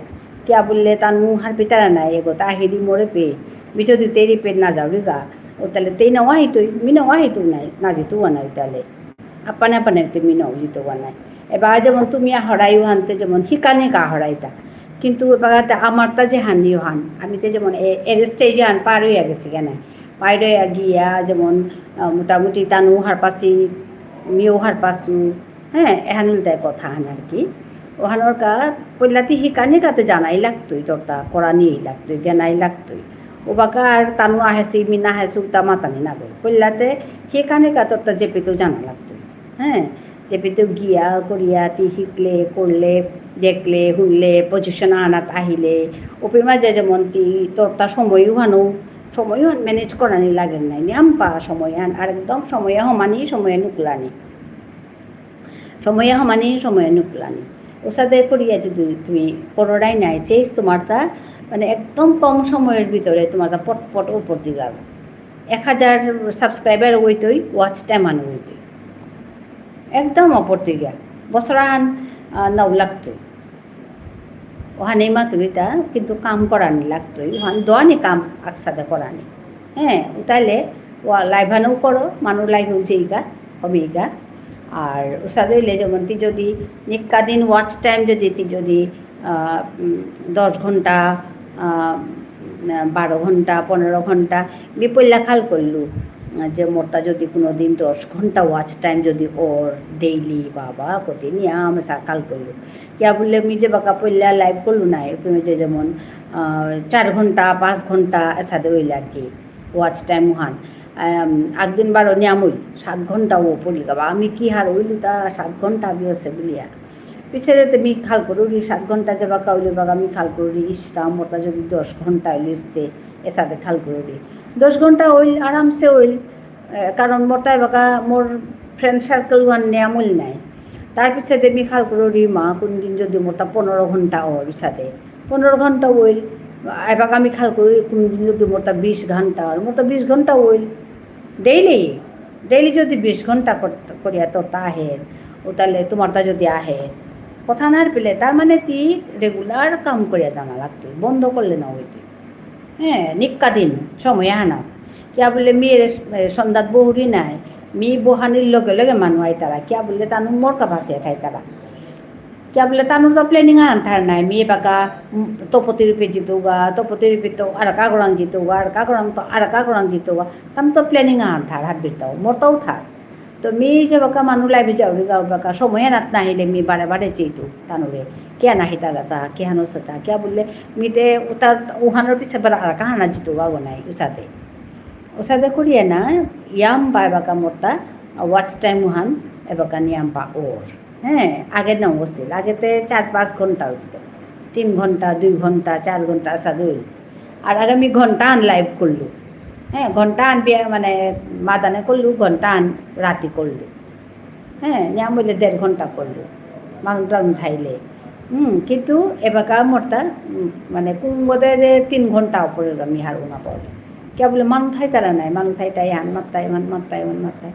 কিয়া বুললে তানু হারপিতারা নাই, এগো তা হিরি মোরে পে। মি যদি তেরি পে না যাওরি গা, ও তাহলে তেই না ওয়াহিতই, মি না ওয়াহিতু নাই, না জিতু ওয়া নাই তাহলে। আপানে আপানে তে মি না জিতু ওয়া নাই। এবার যেমন তুমি আহরাই ওহানতে যেমন হিকানি কা আহরাইতা। কিন্তু এবার তা আমার তা যে হানি ওহান, আমি তে যেমন এ-, এর stage হান পার হইয়া গেসিগা নাই। বাইরে গিয়া যেমন, আহ, মোটামুটি তানু হারপাসি, মিও হারপাসু, হ্যাঁ, এহান উল্টায় কথা হান আর কি। ওহানর কা পইলাতি হিকানি কাতে জানাই লাগতই, তোরতা করানি লাগতই, জ্ঞানাই লাগতই। ওবাকা আর তানু আহেসি, মি না আহেসু, তা মাতানি না গই। পইলাতে হিকানি কা তোরতা যেপেতেও জানা লাগতই, হ্যাঁ। যেপেতেও গিয়া, করিয়া, তি হিকলে, করলে, দেখলে, হুনলে, position আনাত আহিলে, ওপে মাঝে যেমন তি তোরতা সময় উহানো, সময় উহান manage করানি লাগে নাই, নিয়াম পা সময় আন, আর একদম সময় হমানি, সময় নুকলানি। সময় হমানি, সময় নুকলানি। ওসাদে করিয়া যদি তুমি করোড়াই নাই, চেস তোমারতা, মানে, একদম কম সময়র ভিতরে তোমারতা পটপট উপর দিকে যাবে। এক হাজার subscriber হইতই, watch time আনো হইতই। একদম অপরতিগা। বছরান, আহ, নাও লাগতই। ওহানে মাতুরিতা, কিন্তু কাম করানি লাগতই। ওহান দোয়ানি কাম আকসাদে করানি। হ্যাঁ, উতাইলে, ওয়া live হানও করো, মানু live-এও যেইগা, হবেইগা। আর উসাদে হইলে যেমন তি যদি নিক্কা দিন watch time যদি তি যদি আহ, উম, দশ ঘন্টা, আহ, বারো ঘন্টা, পনেরো ঘন্টা, মি পইলা খাল করলু, আহ, যে মোরতা যদি কোনো দিন দশ ঘন্টা watch time যদি ওর daily, বাবা, কত নিয়াম সা খাল করলু। কিয়া বুললে মি যে বাকা পইলা live করলু না, এখানে যে যেমন, আহ, চার ঘন্টা, পাঁচ ঘন্টা এসাদে হইল আর কি। Watch time হান। আম, একদিন বারো নিয়ামই, সাত ঘন্টা ও পড়িগা। বা আমি কি হার হইলু তা সাত ঘন্টা আমি হচ্ছে বুলিয়া। পিছে যেতে মি খাল করুরি, সাত ঘন্টা যে বাকা হইলে বাকা মি খাল করুরি, ইস রাম, মোরতা যদি দশ ঘন্টা হইলে ইসতে, এসাদে খাল করুরি। দশ ঘন্টা হইল, আরামসে হইল। এ, কারণ মোরতা বাকা মোর friend circle ওহান নিয়াম হইল নাই। তার পিছে দে মি খাল করুরি মা, কোন দিন যদি মোরতা পনেরো ঘন্টা হয় ইসাদে। পনেরো ঘন্টা হইল, এবার আমি খাল করি কোন দিন যদি মোরতা বিশ ঘন্টা, আর মোরতা বিশ ঘন্টা হইল, daily। ডেইলি যদি বিশ ঘন্টা কর-, করিয়া তোরতা আহে, ও তাহলে তোমারতা যদি আহে, কথা না পেলে, তার মানে তি রেগুলার কাম করিয়া যানা লাগতো, বন্ধ করলে না হইতো। হ্যাঁ, নিক্কা দিন সময় আহানা। কিয়া বুলে মি এরে, এ, সন্ধ্যাত বহুরি নাই, মি বহানির লগে লগে মানু আইতারা। কিয়া বুলে তানু মোর কাপাসে থাইতারা। কিয়া বুলে তানুর তো planning আহান থার নাই, মি এবাকা, উম, তপতি রূপে জিতুগা, তপতি রূপে তো আরাকা গরাং জিতুগা, আরাকা গরাং তো আরাকা গরাং জিতুগা, তানু তো planning আহান থার হাত বিরতাও, মোরতাও থার। তো মি যেবাকা মানু live এ যাউরিগা, ওবাকা সময় আনাত না আহিলে মি বারে বারে চেইতু তানুরে, কিয়া নাহিতারাতা, কিহানো সেতা, কিয়া বুলে মি তে উতার উহানর পিছে বারে আরাকা হানা জিতুগা গো নাই, উসাদে। উসাদে করিয়া না, ইয়াম বা এবাকা মোরতা, watch time উহান, এবাকা নিয়াম বা ওর। হ্যাঁ, আগে না অসিল। আগেতে চার পাঁচ ঘন্টা হইতো। তিন ঘন্টা, দুই ঘন্টা, চার ঘন্টা আসা দুই। আর আগে আমি ঘন্টা আন live করলু। হ্যাঁ, ঘন্টা আন বিয়া মানে মাদানে করলু, ঘন্টা আন রাতি করলু। হ্যাঁ, নিয়াম হইলে দেড় ঘন্টা করলু। মানু টানুন থাইলে। হুম, কিন্তু এবাকা মোরতা, উম, মানে কুঙ্গদে যে তিন ঘন্টা উপরে আমি হারু না পারি। কিয়া বুলে মানু থাইতারা নাই, মানু থাইতাই হান মাত্তাই, হান মাত্তাই, হান মাত্তাই।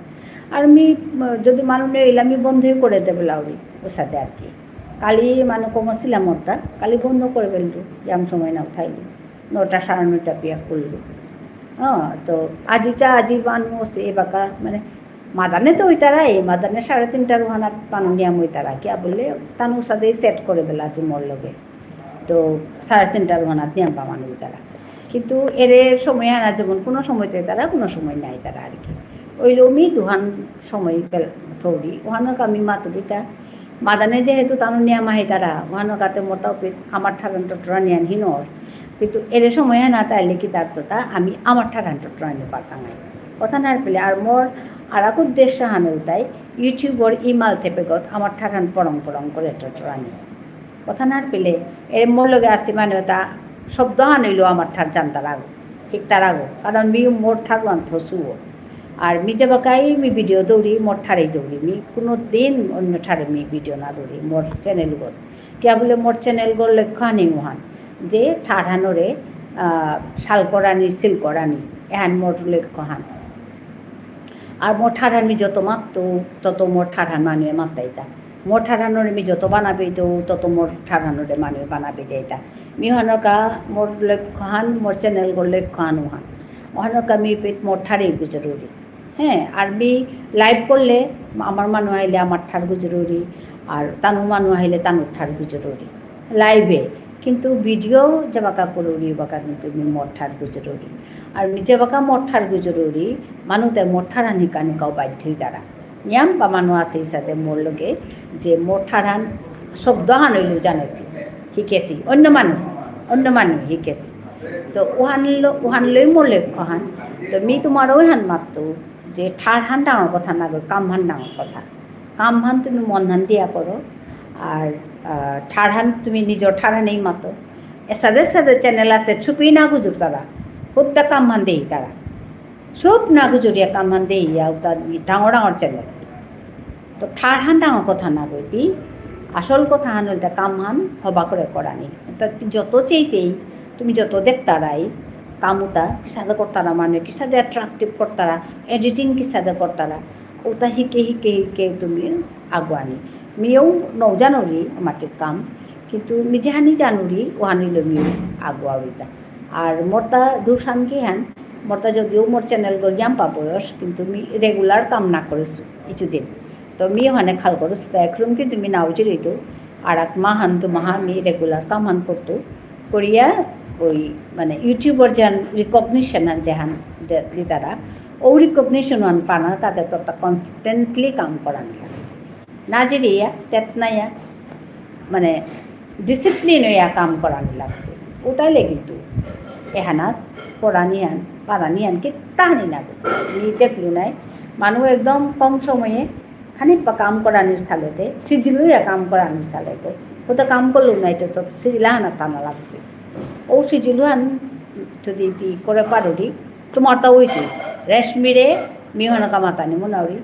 আর মি, উম, যদি মানু নেই হইলে আমি বন্ধই করে দেবে লাউরি, ওসাদে আর কি। কালি মানু কমসিলা মোরতা, কালি বন্ধ করে ফেললু, ইয়াম সময় না উঠাইলু। নটা, সাড়ে নটা পিয়া করলু। হ্যাঁ, তো আজি চা, আজি মানু আসে এবাকা, মানে, মাদানে তো হইতারা, এই মাদানে সাড়ে তিনটার ওহানাত মানু নিয়াম হইতারা, কিয়া বুলে, তানু সাথে set করে বেলা আসে মোর লগে। তো সাড়ে তিনটার ওহানাত নিয়াম পা মানু হইতারা। কিন্তু এরে সময় আনা যেমন কোনো সময় তো তারা, কোনো সময় নাই তারা আর কি। ওই লোমি দুহান সময় পেল-, থৌরি, ওহানর আমি মাতুরিতা, মাদানে যেহেতু তানু নিয়াম আহিতারা, ওহানো কাতে মোরতা উপিত আমার ঠারান টটরা নিয়ান হিনর। কিন্তু এরে সময় না তাইলে কি তার তোতা, আমি আমার ঠারান টটরা নিয়ে পারতাম নাই। কথা না পেলে, আর মোর আর এক উদ্দেশ্য হানো তাই, YouTubeর ইমাল থেপেগত আমার ঠারান পরং পরং করে টটরা নিয়ে। কথা না পেলে, এর মোর লগে আসি মানে ওটা শব্দ হান হইলো আমার ঠার জানতার আগে, ঠিক তার আগে। কারণ মি মোর ঠার ওয়ান থসুও। আর মি যে বাকাই মি video দৌড়ি, মোর ঠারেই দৌড়ি। মি কোনো দিন অন্য ঠারে মি video না দৌড়ি, মোর channel গর। কিয়া বুলে মোর channel গর লক্ষ্য হানি উহান। যে ঠারহানরে, আহ, শাল করানি, সিল করানি, এহান মোর লক্ষ্য হান। আর মোর ঠারহান মি যত মাততো, তত মোর ঠারহান মানুয়ে মাতাইতা। মোর ঠারহানরে মি যত বানাবি তো, তত মোর ঠারহানরে মানুয়ে বানাবি দেইতা। মি ওহানকা মোর লক্ষ্য হান, মোর channel গর লক্ষ্য হান উহান। ওহানকা মি পেট মোর ঠারেই গুজরুরি। হ্যাঁ, আর মি live করলে আমার মানু আহিলে আমার ঠার গুজরুরি, আর তানু মানু আহিলে তানুর ঠার গুজরুরি। Live এ, কিন্তু video যে বাকা করুরি, বাকা কিন্তু মি মোর ঠার গুজরুরি। আর মি যে বাকা মোর ঠার গুজরুরি, মানুতে মোর ঠার হানি কানি কাও বাধ্য হই তারা। নিয়াম বা মানু আসে ইসাদে মোর লগে যে মোর ঠারহান শব্দ হান হইলেও জানেসি, হিকেসি, অন্য মানু, অন্য মানু হিকেসি। তো ওহান ল-, ওহান লই মোর লক্ষ্য হান। তো মি তোমার ওইহান মাততো যে ঠারহান ডাঙর কথা না গো, কামহান ডাঙর কথা। কামহান তুমি মনহান দিয়া করো। আর, আহ, ঠারহান তুমি নিজর ঠারহানেই মাতো। এসাদে সাদে channel আসে, চুপি না গুজুর তারা। হুদ্দা কামহান দেই তারা। চুপ না গুজরিয়া কামহান দেইয়া উতা ডাঙর ডাঙর channel। তো ঠারহান ডাঙর কথা না কইতি, আসল কথা হান হইলতা কামহান হবা করে করানি। তা যত চেইতেই, তুমি যত দেখতারাই, কামুতা কিসাদে করতারা মানে, কিসাদে attractive করতারা, editing কিসাদে করতারা, উতা হিকে হিকে হিকে তুমি আগুয়ানি। মিও নৌ জানুরি আমাতে কাম, কিন্তু মি যেহানি জানুরি, ওহানি লো মিও আগুয়ারিতা। আর মোরতা দুসান কিহান, মোরতা যদিও মোর channel গর ইয়াম্পা বয়স, কিন্তু মি regular কাম না করেসু, কিছুদিন। তো মি ওহানে খাল করেসু, তো একরম কিন্তু মি নাও জিরিতু, আর এক মাহান দু মাহা মি regular কাম হান করতু। করিয়া ওই মানে YouTubeর যেহান recognition হান যেহান দে-, দিতারা, ও recognition হান পানা তাতে তো তা constantly কাম করানি লাগে। না জিরিয়া, তেত নাইয়া, মানে, discipline হইয়া কাম করানি লাগতো। উতাইলে কিন্তু এহানাত পড়ানি হান, পারানি হান, কিত্তাহানি না করতো। নি দেখলু নাই, মানু একদম কম সময়ে খানিক বা কাম করানির সালেতে, সিজিল হইয়া কাম করানির সালেতে, কোথা কাম করলু নাই তো, তো সিজিল হানা টানা লাগতো। ও সিজিল হান যদি কি করে পারুরি, তোমার তা ওই কি, রেশমিরে, মিহনকা মাতানি মনাউরি,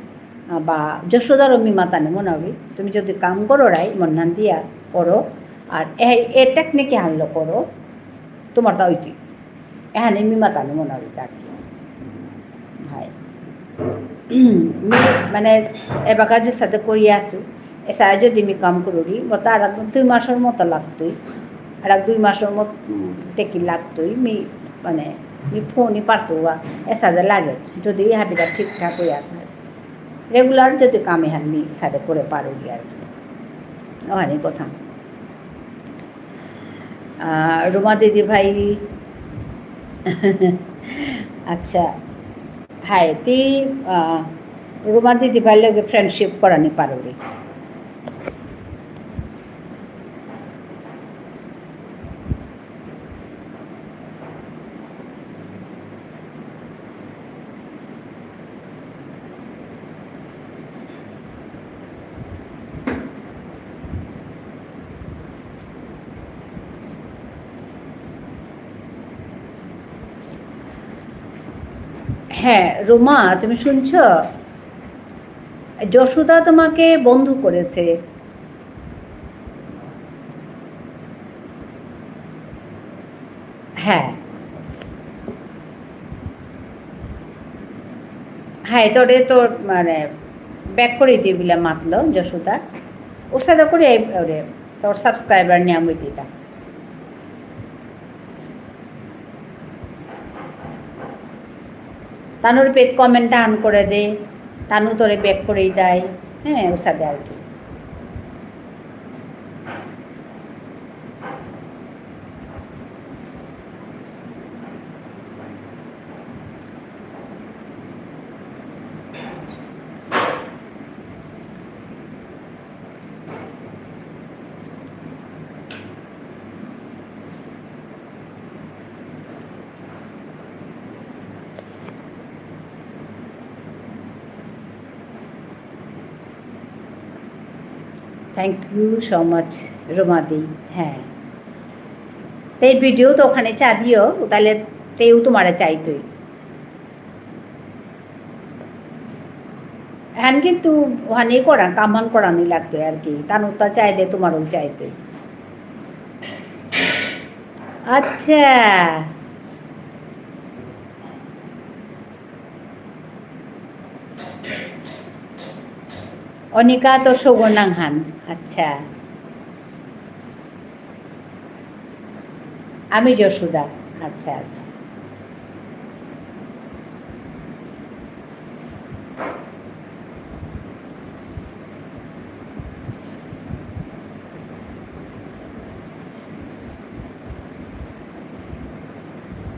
আহ, বা যশোদারও মি মাতানি মনাউরি, তুমি যদি কাম করো রাই, মনহান দিয়া করো, আর এ, এ technique হানলো করো, তোমার তা ওইটি। এহানে মি মাতানি মনাউরি তার কি। হাই। মি, মানে, এবাকা যেসাদে করি আসু, এসাদে যদি মি কাম করুরি, মোর তো আর এক দুই মাসর মতো লাগতই। আর এক দুই মাসর মত-, উম, টেকি লাগতই। মি, মানে, মি ফোনই পারতৌয়া, এসাদে লাগে। যদি হাবিতা ঠিকঠাক হইয়া থাকে। Regular যদি কাম এহান মি এসাদে করে পারুরি আর কি। ওহানি কথা। আহ, রুমা দিদি ভাই, আচ্ছা, হাই, তি, আহ, রুমা দিদি ভাই লগে friendship করানি পারুরি। হ্যাঁ, রুমা, তুমি শুনছো? যশোদা তোমাকে বন্ধু করেছে। হ্যাঁ। হ্যাঁ, তোরে তোর, মানে, back করে দিই বলে মাতলো যশোদা। ওসাদে করে এই, ওরে, তোর subscriber নিয়ে আমি দিতা। তানুর পেট comment আন করে দে, তানু তোরে back করেই দেয়, হ্যাঁ, ওসাদে আর কি। Thank you so much, রুমাদি। হ্যাঁ, এই video তো ওখানে চা দিও, তাহলে তেও তোমারে চাইতই। হ্যাঁ, কিন্তু ওখানে করা, কামান করানি লাগতো আর কি। তানুরতা চাইলে তোমারও চাইতই। আচ্ছা। অনিকা তো সৌগনাংহান। আচ্ছা। আমি যশোদা। আচ্ছা, আচ্ছা।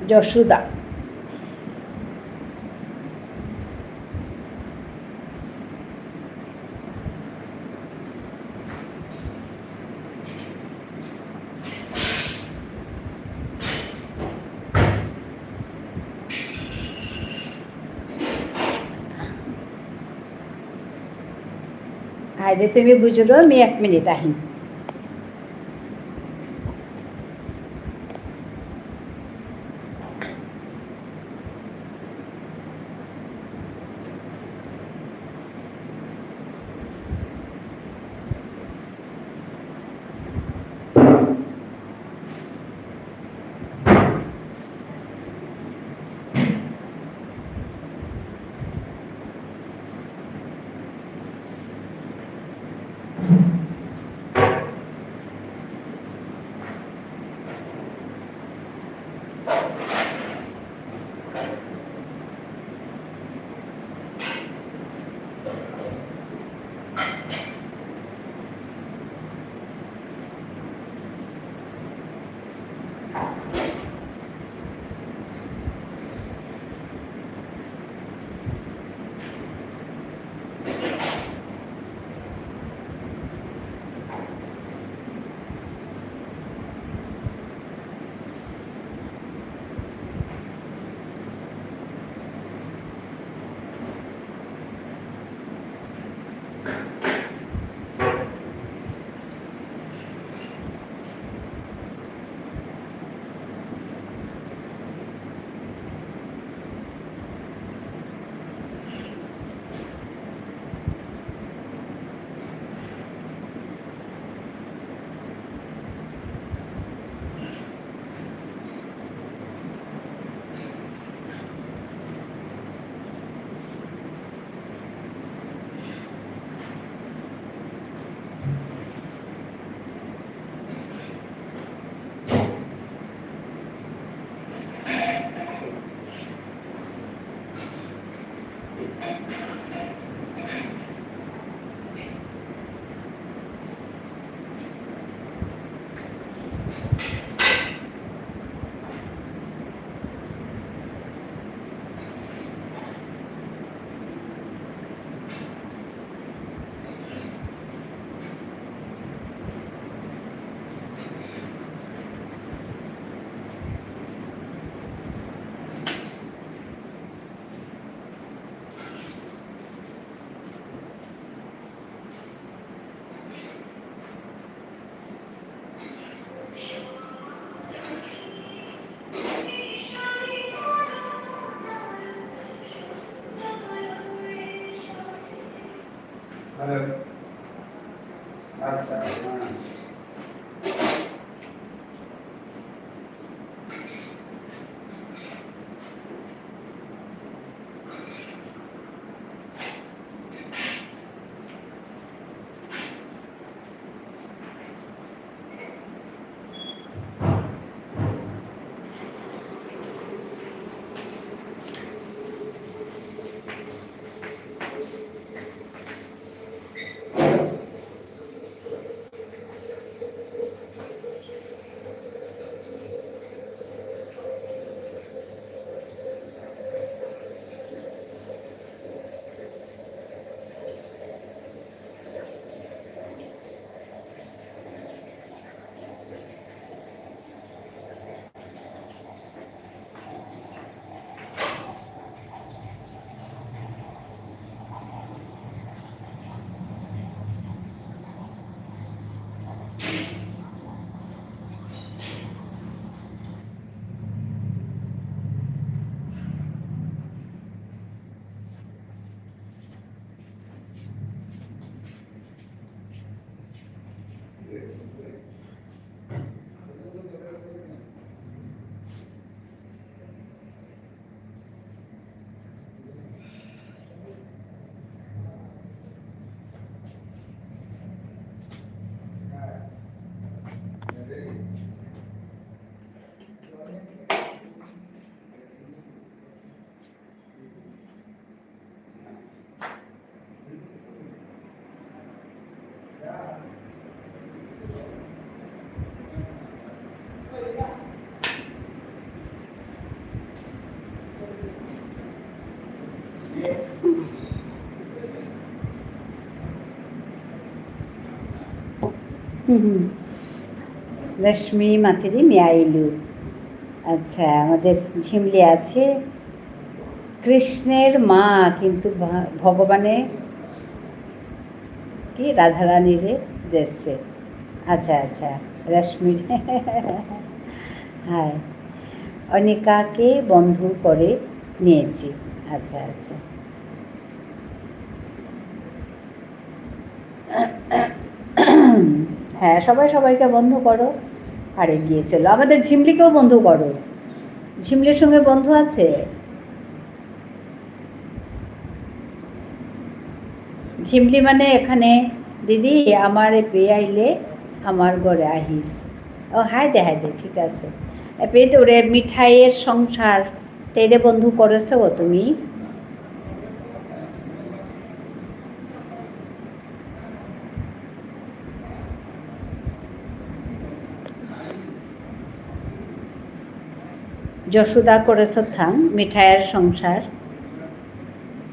যশোদা। আরে তুমি বুঝলো, আমি এক মিনিট আহিম। হ্যালো। আচ্ছা, হ্যাঁ। হুম, হুম। রশ্মি মাতেরি মি আইলু। আচ্ছা, আমাদের ঝিমলি আছে। কৃষ্ণের মা, কিন্তু ভা-, ভগবানে কি রাধারানীরে দেসে। আচ্ছা, আচ্ছা, রশ্মির। হ্যাঁ, অনিকাকে বন্ধু করে নিয়েছি। আচ্ছা, আচ্ছা। হ্যাঁ, সবাই সবাইকে বন্ধু করো, আর এগিয়ে চলো। আমাদের ঝিমলিকেও বন্ধু করো। ঝিমলির সঙ্গে বন্ধু আছে? ঝিমলি মানে এখানে, দিদি, আমার এপে আইলে আমার ঘরে আহিস। ও, হাই দে, হাই দে, ঠিক আছে। এপে তো ওরে মিঠাইয়ের সংসার, তেরে বন্ধু করেছো গো তুমি? যশোদা করেছ থাং, মিঠাইয়ের সংসার।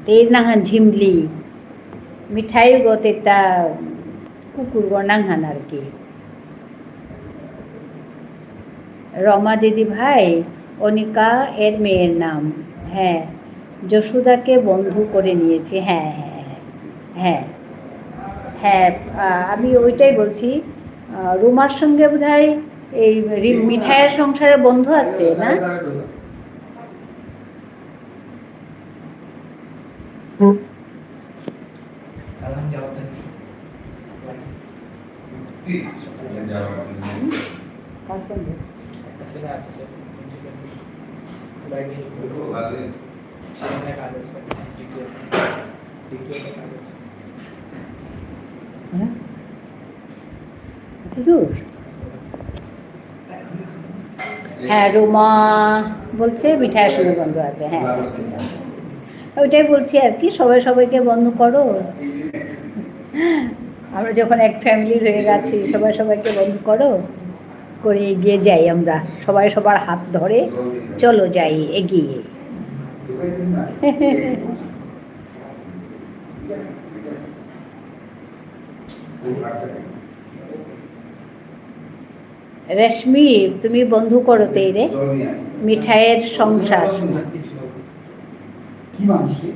তের নাঙহান ঝিমলি, মিঠাই গো তেতা কুকুর গো নাঙহান আর কি। রমা দিদি ভাই, অনিকা এর মেয়ের নাম। হ্যাঁ, যশোদাকে বন্ধু করে নিয়েছি। হ্যাঁ, হ্যাঁ, হ্যাঁ। হ্যাঁ, হ্যাঁ, আ, আমি ওইটাই বলছি। আ, রুমার সঙ্গে বোধহয় এই রি-, মিঠাইয়ের সংসারের বন্ধু আছে, না? কার সঙ্গে? একটা ছেলে আসছে, সেখানে কাজ হচ্ছে, দ্বিতীয়, দ্বিতীয়ত কাজ হচ্ছে। হ্যাঁ? এত দূর? হ্যাঁ, রুমা বলছে মিঠাইয়ের সঙ্গে বন্ধু আছে। হ্যাঁ, হ্যাঁ, ঠিক আছে। ওইটাই বলছি আর কি, সবাই সবাইকে বন্ধু করো। আমরা যখন এক family হয়ে গেছি, সবাই সবাইকে বন্ধু করো, করে এগিয়ে যাই আমরা। সবাই সবার হাত ধরে চলো যাই এগিয়ে। রেশমি, তুমি বন্ধু করো তেইরে, মিঠাইয়ের সংসার। কি মানুষ রে?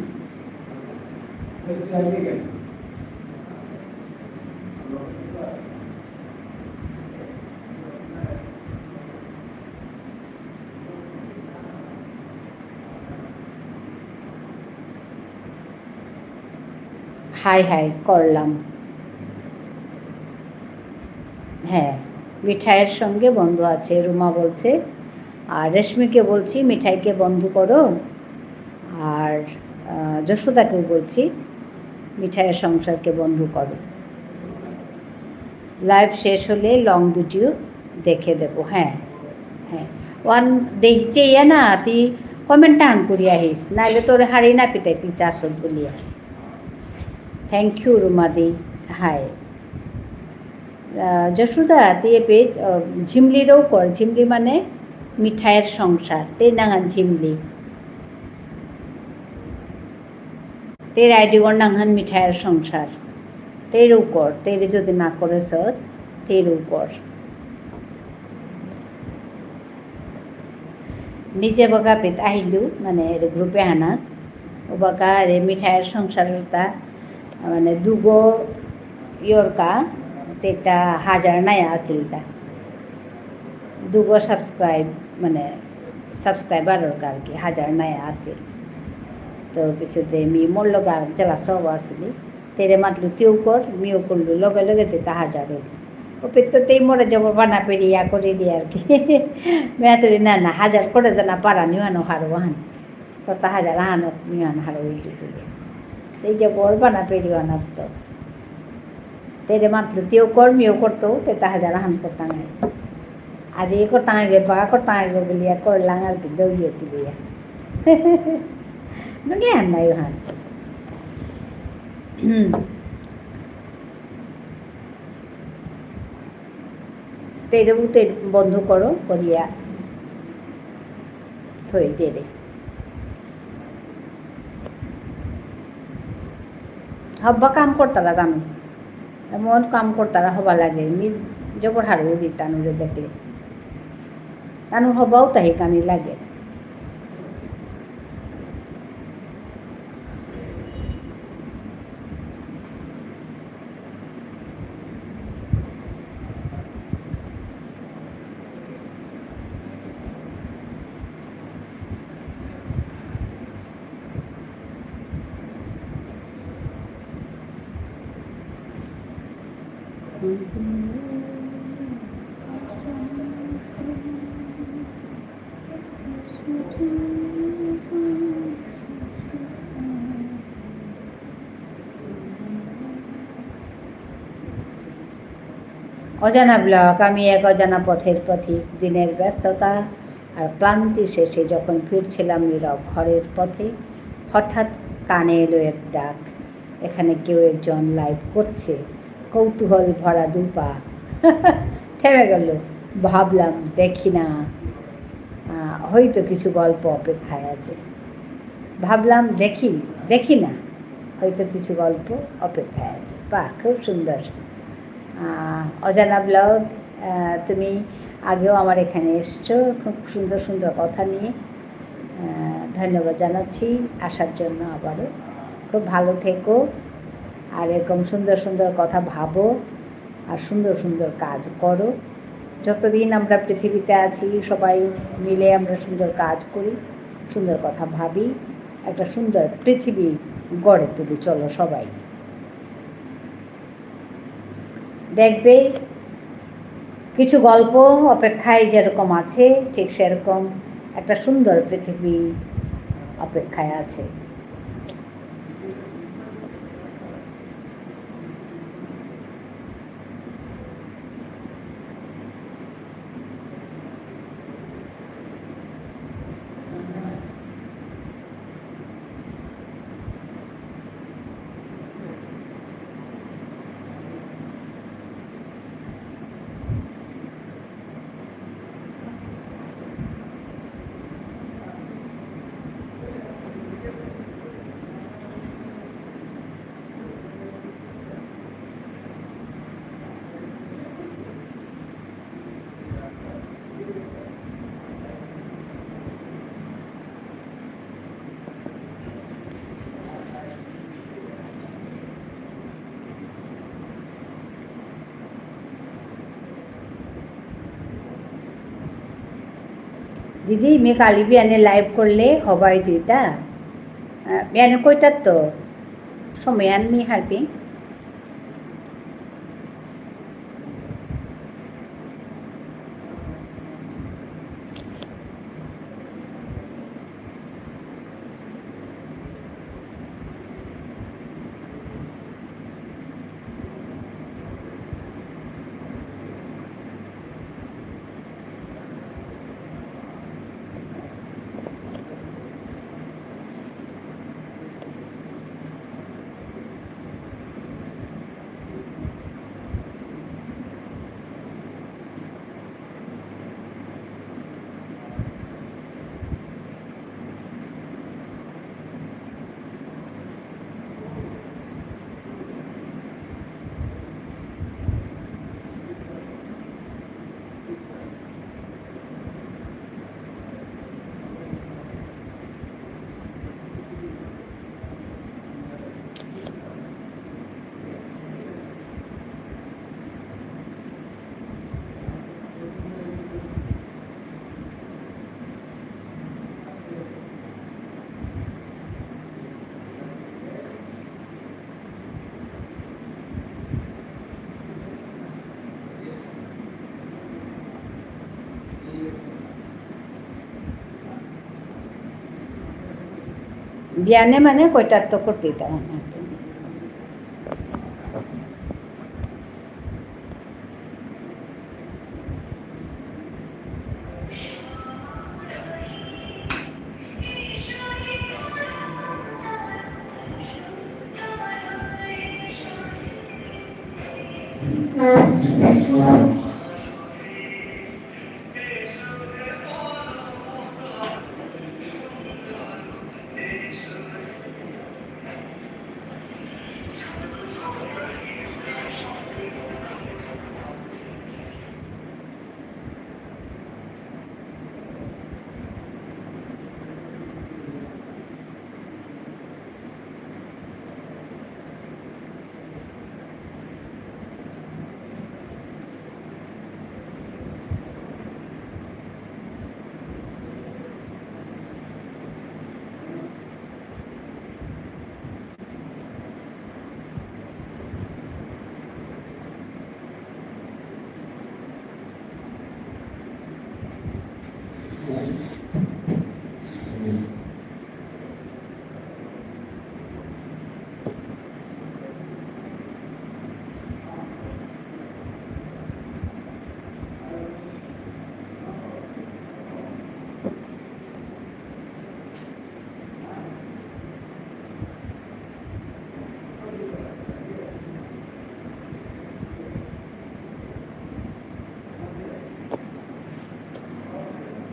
হাই হাই করলাম। হ্যাঁ, মিঠাইয়ের সঙ্গে বন্ধু আছে, রুমা বলছে। আর রেশমিকে বলছি, মিঠাইকে বন্ধু করো। আর, আহ, যশোদাকেও বলছি, মিঠাইয়ের সংসারকে বন্ধু করো। Live শেষ হলে long video দেখে দেবো। হ্যাঁ, হ্যাঁ। ওয়ান দেখতে ইয়া না, তুই comment টান করি আহিস, নাইলে তোর হারি না পিটাই তুই চাষত বলিয়া। Thank you, রুমাদি। হাই। আহ, যশোদা, তুই এপে, আহ, ঝিমলিরও কর। ঝিমলি মানে মিঠাইয়ের সংসার। তেই নাঙান ঝিমলি। তের ID ওর নাঙহান মিঠাইয়ের সংসার। তেরও কর, তেরে যদি না করে সত, তেরও কর। নিজে বগা পেত আহিলু, মানে, এর group এ হানা। ও বাকা রে মিঠাইয়ের সংসার তা, মানে, দুগো ইয়রকা, তেতা হাজার নাই আসিল তা। দুগো subscribe, মানে, subscriber ওর আর কি, হাজার নাই আসিল। তো পিছেতে মি মোর লগে আর জেলা সব আসিলি। তেরে মাতলু তেও কর, মিও করলু, লগে লগে তেতা হাজার হইল। ও পেত তো তেই মোরে জবর বানা পেরি ইয়া করে দি আর কি। মেয়া তুরি না, না, হাজার করে দে না, পারা নিও আনো হারো আহান। তোর তা হাজার আহানো নিও আনো হারো হইল বলে। এই জবর বানা পেরি আনার তো। তেরে মাতলু তেও কর, মিও করতো, তেতা হাজার আহান করতাম। আজ এই করতাম আগে, বাগা করতাম আগে বলিয়া করলাম আর কি, দৌড়িয়ে তুলিয়া। নুগে আর নাই ওহান। হুম। তেরে উতে বন্ধ করো, করিয়া থই তেরে। হব্বা কাম করতারা দামি। এমন কাম করতারা হবা লাগে, মি জবর হারৌ দি তানুরে দেখলে। তানু হবাও তাহি কানি লাগে। অজানা ব্লগ, আমি এক অজানা পথের পথিক। দিনের ব্যস্ততা আর ক্লান্তি শেষে যখন ফিরছিলাম নীরব ঘরের পথে, হঠাৎ কানে এলো এক ডাক, "এখানে কেউ একজন লাইভ করছে।" কৌতূহল ভরা দুপা থেমে গেল। ভাবলাম, দেখি না, আহ, হয়তো কিছু গল্প অপেক্ষায় আছে। ভাবলাম, দেখি, দেখি না, হয়তো কিছু গল্প অপেক্ষায় আছে। বাহ, খুব সুন্দর। আহ, অজানা ব্লগ, আহ, তুমি আগেও আমার এখানে এসছো, খুব সুন্দর সুন্দর কথা নিয়ে। আহ, ধন্যবাদ জানাচ্ছি আসার জন্য আবারও। খুব ভালো থেকো, আর এরকম সুন্দর সুন্দর কথা ভাবো, আর সুন্দর সুন্দর কাজ করো। যতদিন আমরা পৃথিবীতে আছি, সবাই মিলে আমরা সুন্দর কাজ করি, সুন্দর কথা ভাবি, একটা সুন্দর পৃথিবী গড়ে তুলি। চলো সবাই। দেখবে, কিছু গল্প অপেক্ষায় যেরকম আছে, ঠিক সেরকম একটা সুন্দর পৃথিবী অপেক্ষায় আছে। দিদি, মি কালি বিয়ানে live করলে হবাই তুইতা? আহ, বিয়ানে কয়টার তো? সময়হান মি হারপিং। বিয়ানে মানে কয়টার তো করতে দিতাম।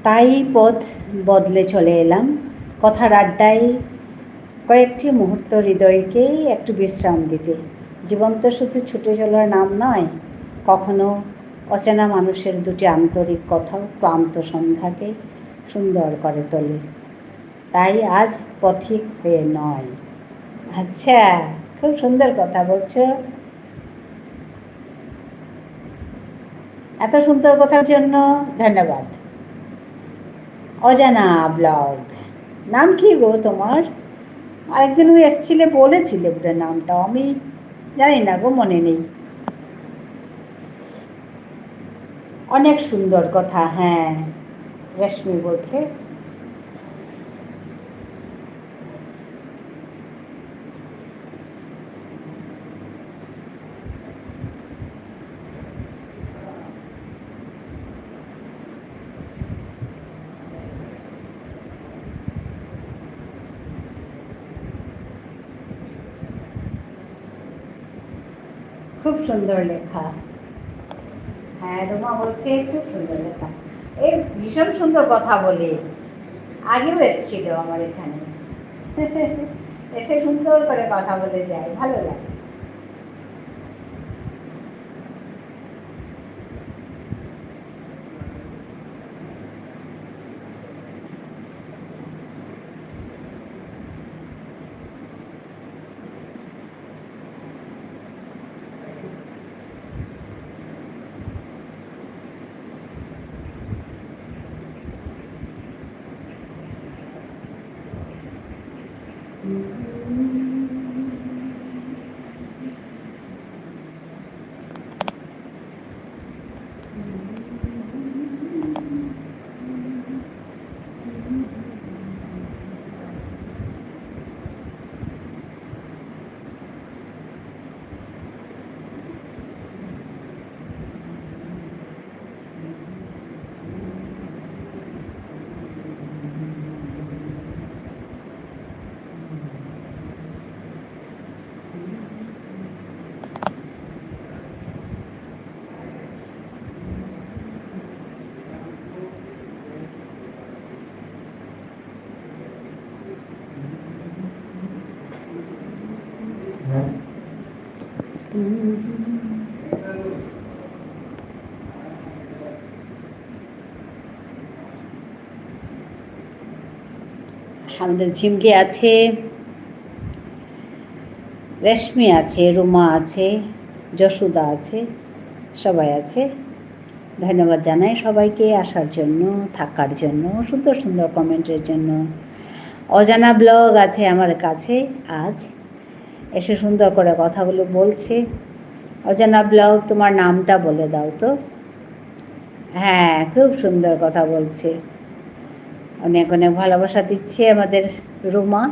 তাই পথ বদলে চলে এলাম কথার আড্ডায়, কয়েকটি মুহূর্ত হৃদয়কে একটু বিশ্রাম দিতে। জীবন তো শুধু ছুটে চলার নাম নয়, কখনো অচেনা মানুষের দুটি আন্তরিক কথাও ক্লান্ত সন্ধ্যাকে সুন্দর করে তোলে। তাই আজ পথিক হয়ে নয়। আচ্ছা, খুব সুন্দর কথা বলছো। এত সুন্দর কথার জন্য ধন্যবাদ। অজানা ব্লগ, নাম কি গো তোমার? আরেকদিন ওই এসছিলে, বলেছিলে বোধহয় নামটা, আমি জানি না গো, মনে নেই। অনেক সুন্দর কথা, হ্যাঁ, রেশমি বলছে। খুব সুন্দর লেখা। হ্যাঁ, রুমা বলছে, "খুব সুন্দর লেখা।" এ ভীষণ সুন্দর কথা বলে। আগেও এসেছিল আমার এখানে। এসে সুন্দর করে কথা বলে যায়, ভালো লাগে। আমাদের ঝিমলি আছে, রেশমি আছে, রুমা আছে, যশোদা আছে, সবাই আছে। ধন্যবাদ জানাই সবাইকে আসার জন্য, থাকার জন্য, সুন্দর সুন্দর কমেন্টের জন্য। অজানা ব্লগ আছে আমার কাছে আজ, এসে সুন্দর করে কথাগুলো বলছে। অজানা ব্লগ, তোমার নামটা বলে দাও তো। হ্যাঁ, খুব সুন্দর কথা বলছে। অনেক অনেক ভালোবাসা দিচ্ছে আমাদের রুমা।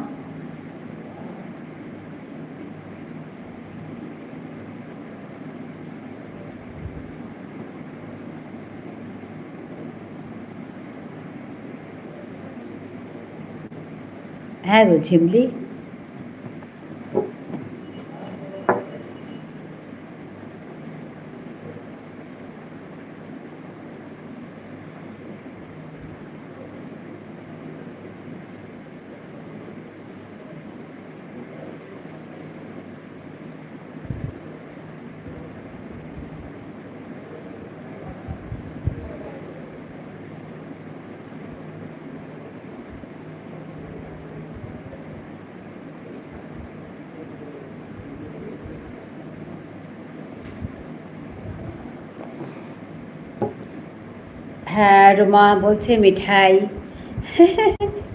হ্যাঁ গো ঝিমলি। হ্যাঁ, রুমা বলছে মিঠাই।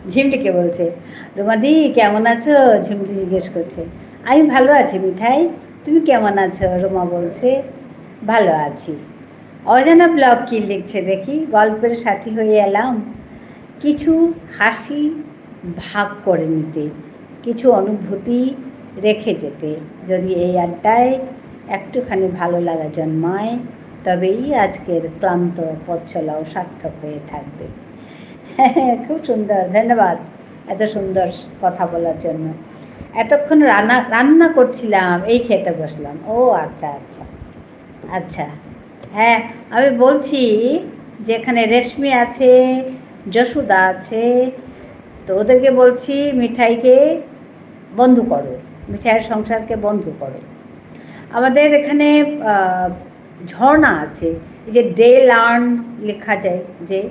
ঝিমলিকে বলছে, "রুমাদি, কেমন আছো?" ঝিমলি জিজ্ঞেস করছে। "আমি ভালো আছি মিঠাই, তুমি কেমন আছো?" রুমা বলছে, "ভালো আছি।" অজানা ব্লগ কি লিখছে দেখি, "গল্পের সাথী হয়ে এলাম, কিছু হাসি ভাগ করে নিতে, কিছু অনুভূতি রেখে যেতে। যদি এই আড্ডায় একটুখানি ভালো লাগা জন্মায়, তবেই আজকের ক্লান্ত পথ চলাও সার্থক হয়ে থাকবে।" খুব সুন্দর, ধন্যবাদ এত সুন্দর কথা বলার জন্য। এতক্ষণ রান্না, রান্না করছিলাম, এই খেতে বসলাম। ও আচ্ছা, আচ্ছা। আচ্ছা, হ্যাঁ, আমি বলছি যে এখানে রেশমি আছে, যশোদা আছে, তো ওদেরকে বলছি মিঠাইকে বন্ধ করো, মিঠাইয়ের সংসারকে বন্ধ করো। আমাদের এখানে, আহ, ঝর্ণা আছে, এই যে ডে লার্ন লেখা যায় যে,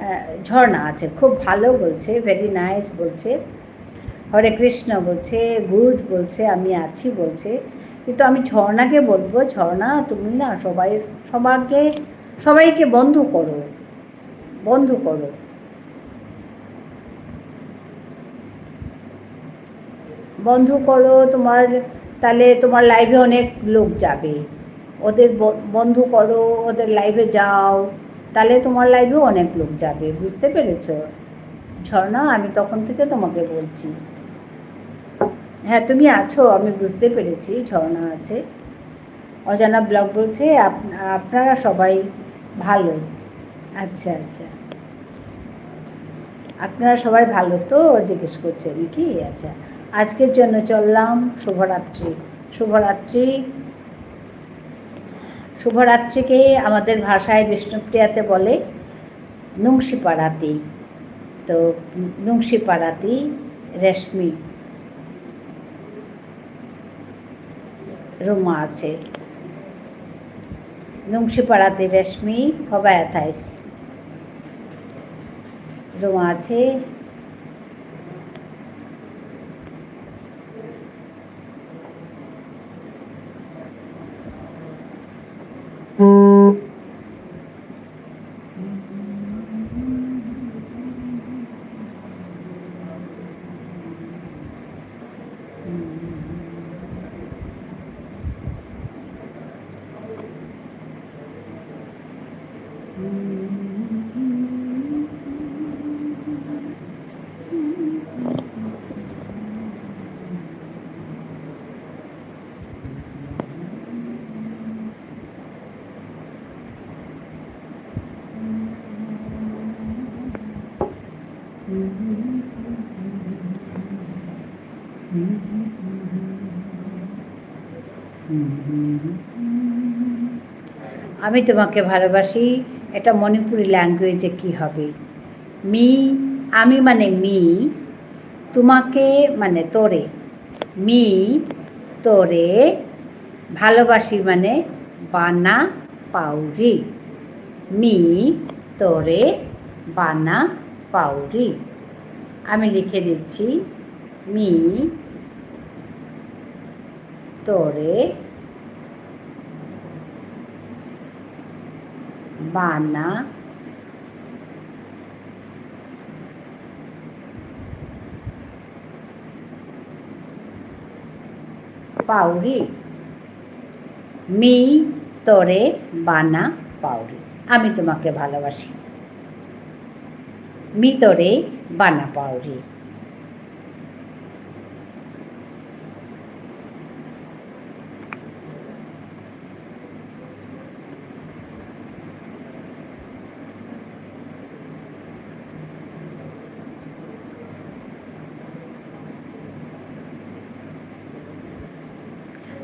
আহ, ঝর্ণা আছে, খুব ভালো বলছে, ভেরি নাইস বলছে। হরে কৃষ্ণ বলছে, গুড বলছে, আমি আছি বলছে। কিন্তু আমি ঝর্ণাকে বলবো, ঝর্ণা, তুমি না সবাই, সবাইকে, সবাইকে বন্ধ করো, বন্ধ করো, বন্ধ করো। তোমার, তাহলে তোমার লাইভে অনেক লোক যাবে। ওদের ব-, বন্ধ করো, ওদের লাইভে যাও, তাহলে তোমার লাইভেও অনেক লোক যাবে, বুঝতে পেরেছো? ঝর্ণা, আমি তখন থেকে তোমাকে বলছি। হ্যাঁ, তুমি আছো, আমি বুঝতে পেরেছি, ঝর্ণা আছে। অজানা ব্লগ বলছে, "আপ-, আপনারা সবাই ভালো?" আচ্ছা, আচ্ছা। "আপনারা সবাই ভালো তো?" জিজ্ঞেস করছে নাকি? আচ্ছা। আজকের জন্য চললাম, শুভরাত্রি। শুভরাত্রি। শুভরাত্রিকে আমাদের ভাষায় বিষ্ণুপ্রিয়াতে বলে নুংশিপাড়াতি। তো নুংশিপাড়াতি রেশমি রুমা আছে। নুংশিপাড়াতি রেশমি হবায়া থাইস। রুমা আছে। আমি তোমাকে ভালোবাসি, এটা মণিপুরি language-এ কি হবে? মি, আমি মানে মি, তোমাকে মানে তোরে। মি তোরে ভালোবাসি মানে বানা পাউরি। মি তোরে বানা পাউরি। আমি লিখে দিচ্ছি, মি তোরে বানা পাউরি। মি তোরে বানা পাউরি। আমি তোমাকে ভালোবাসি। মি তোরে বানা পাউরি।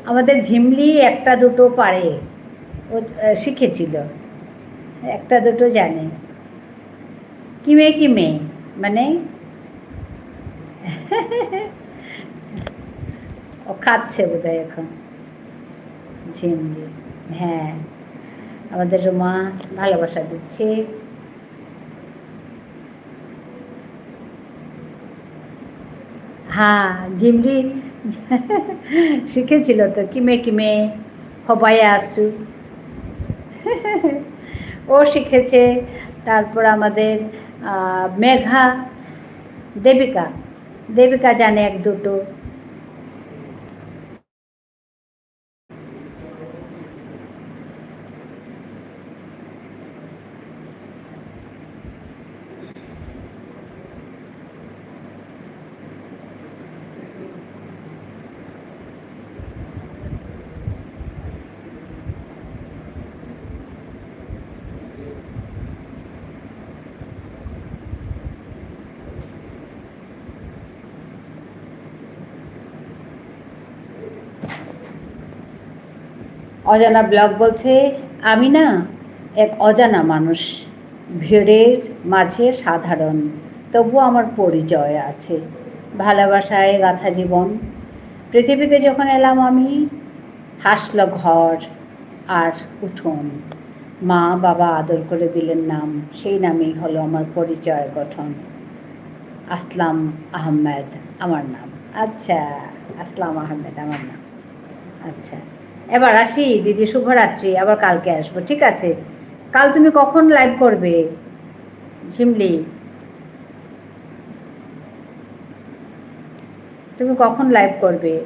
আমাদের ঝিমলি একটা দুটো পারে, ও, আহ, শিখেছিল, একটা দুটো জানে। কিমে কিমে, মানে, ও খাচ্ছে বোধহয় এখন। ঝিমলি, হ্যাঁ, আমাদের রুমা ভালোবাসা দিচ্ছে। হ্যাঁ, ঝিমলি শিখেছিল তো, কিমে কিমে, হবাই আসু। ও শিখেছে। তারপর আমাদের, আহ, মেঘা, দেবিকা, দেবিকা জানে এক দুটো। অজানা ব্লগ বলছে, "আমি না এক অজানা মানুষ, ভিড়ের মাঝে সাধারণ, তবু আমার পরিচয় আছে। ভালোবাসায় গাঁথা জীবন। পৃথিবীতে যখন এলাম আমি, হাসল ঘর আর উঠোন। মা বাবা আদর করে দিলেন নাম, সেই নামেই হলো আমার পরিচয় গঠন। আসলাম আহমেদ আমার নাম।" আচ্ছা, আসলাম আহমেদ আমার নাম। আচ্ছা, এবার আসি দিদি, শুভরাত্রি, আবার কালকে আসবো, ঠিক আছে? কাল তুমি কখন লাইভ করবে, ঝিমলি? তুমি কখন লাইভ করবে?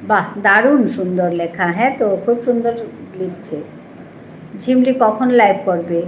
বাহ, দারুণ সুন্দর লেখা। হ্যাঁ তো, খুব সুন্দর লিখছে। ঝিমলি কখন লাইভ করবে?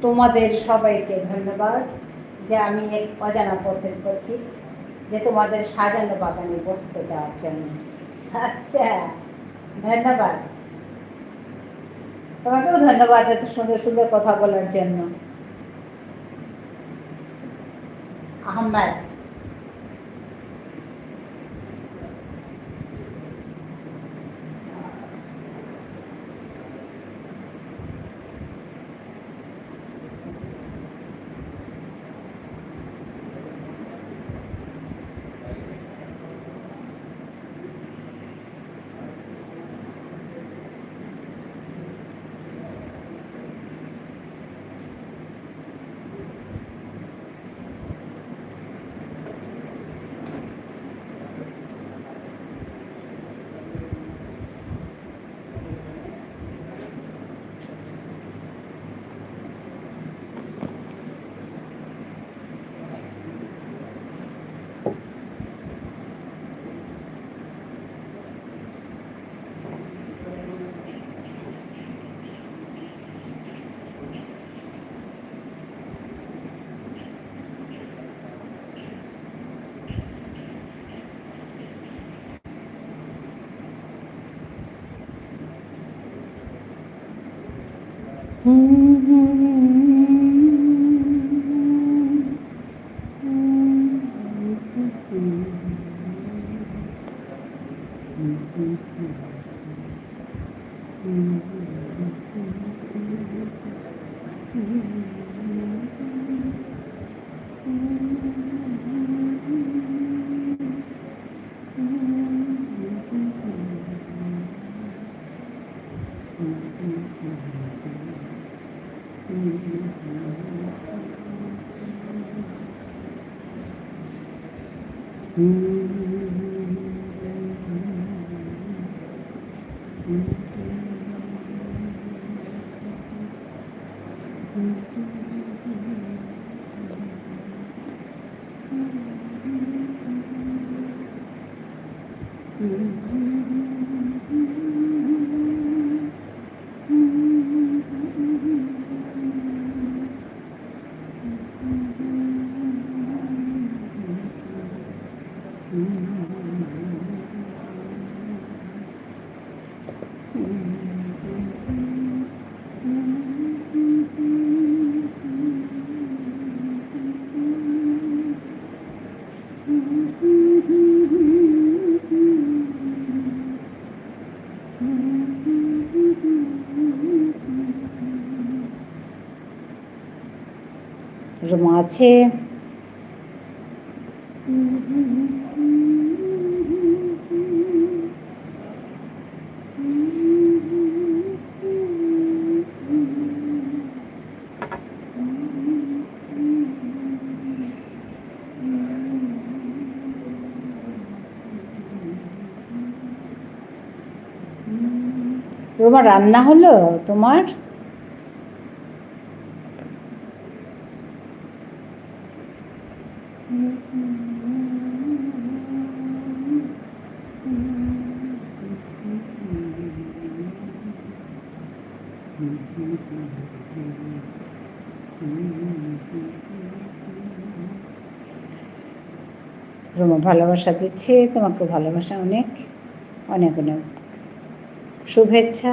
তোমাদের সবাইকে ধন্যবাদ যে আমি এক অজানা পথের পথিক, যে তোমাদের সাজানো বাগানে বসতে দেওয়ার জন্য। আচ্ছা, ধন্যবাদ। তোমাকেও ধন্যবাদ এত সুন্দর সুন্দর কথা বলার জন্য। আহমেদ। রুমা আছে। রুমা, রান্না হলো তোমার? রুমা ভালোবাসা দিচ্ছে, তোমাকে ভালোবাসা অনেক, অনেক অনেক শুভেচ্ছা।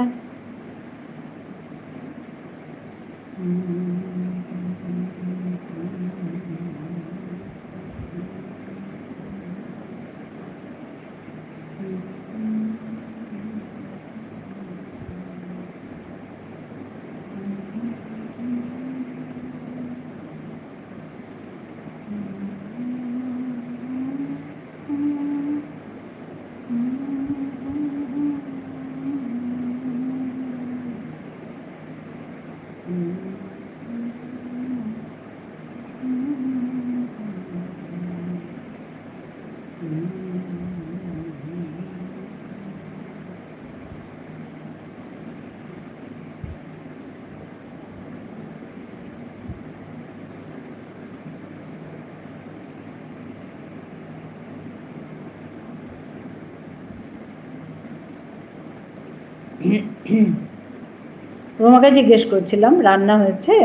রুমাকে জিজ্ঞেস করছিলাম, রান্না হয়েছে?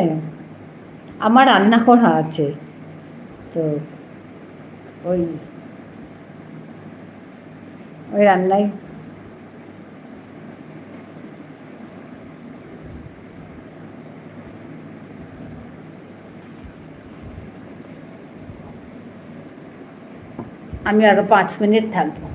আমার রান্না করা আছে, তো ওই, ওই রান্নাই। আমি আরো পাঁচ মিনিট থাকবো।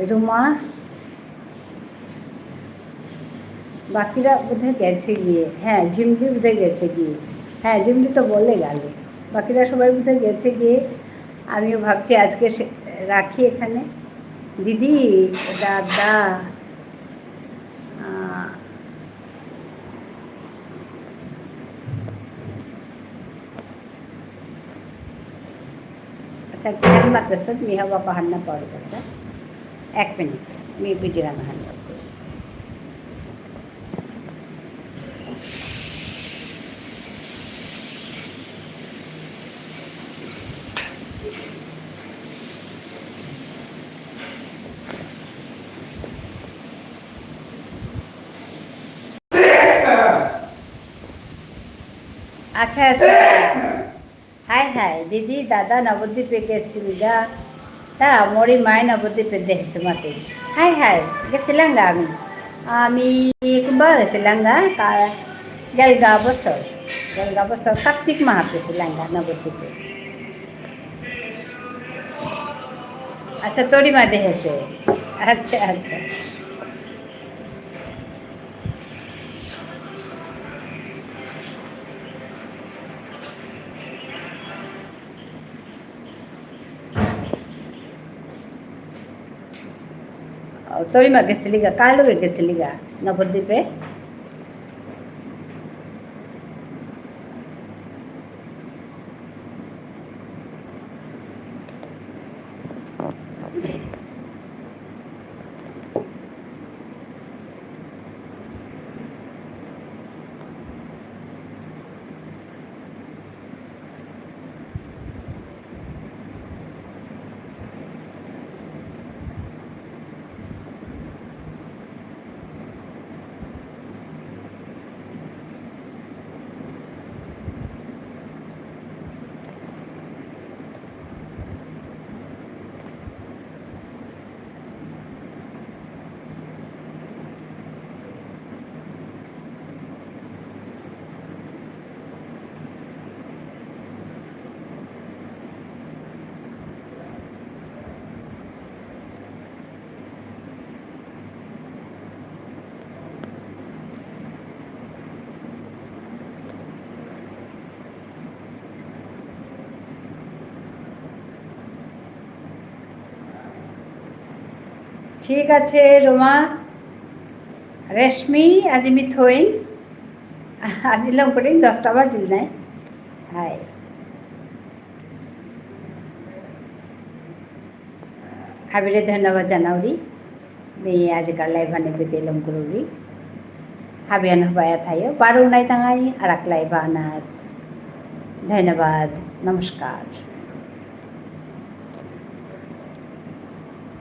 রুমা, বাকিরা বোধহয় গেছে গিয়ে। হ্যাঁ, ঝিমলি বোধহয় গেছে গিয়ে। হ্যাঁ, ঝিমলি তো বলে গেল। বাকিরা সবাই বোধহয় গেছে গিয়ে। আমিও ভাবছি আজকে সে-, রাখি এখানে। দিদি, দাদা, আহ, আচ্ছা, জ্ঞান মাতেছে, মি হবা পাহান না পাওয়ার কাছে। এক মিনিট, মি ভিডিও আনা হান করতে। আচ্ছা, আচ্ছা। হাই, হাই, দিদি, দাদা নবদ্বীপে গেছিলগা। তা মোরি মাই নবদ্বীপে দেহেছে মাতে। হাই, হাই, গেছিলাঙ্গা আমি। আমি কুম্বা গেছিলাঙ্গা, কা-, গেলগা বছর। গেলগা বছর কার্তিক মাহাত গেছিলাঙ্গা নবদ্বীপে। আচ্ছা, তোরি মা দেহেছে। আচ্ছা, আচ্ছা। ও, তোরি মা গেছিলিগা, কার লগে গেছিলিগা? নবদ্বীপে? ঠিক আছে, রোমা। রেশমি, আজি মি থইং। আজি লম করিং, দশটা বাজিল নাই। হাই। হাবিরে ধন্যবাদ জানাউরি। মি আজিকার live আনে পেতে লম করুরি। হাবিয়ান হবায়া থাইও। বারো নাই তাঙাই, আরাক live আনাত। ধন্যবাদ। নমস্কার।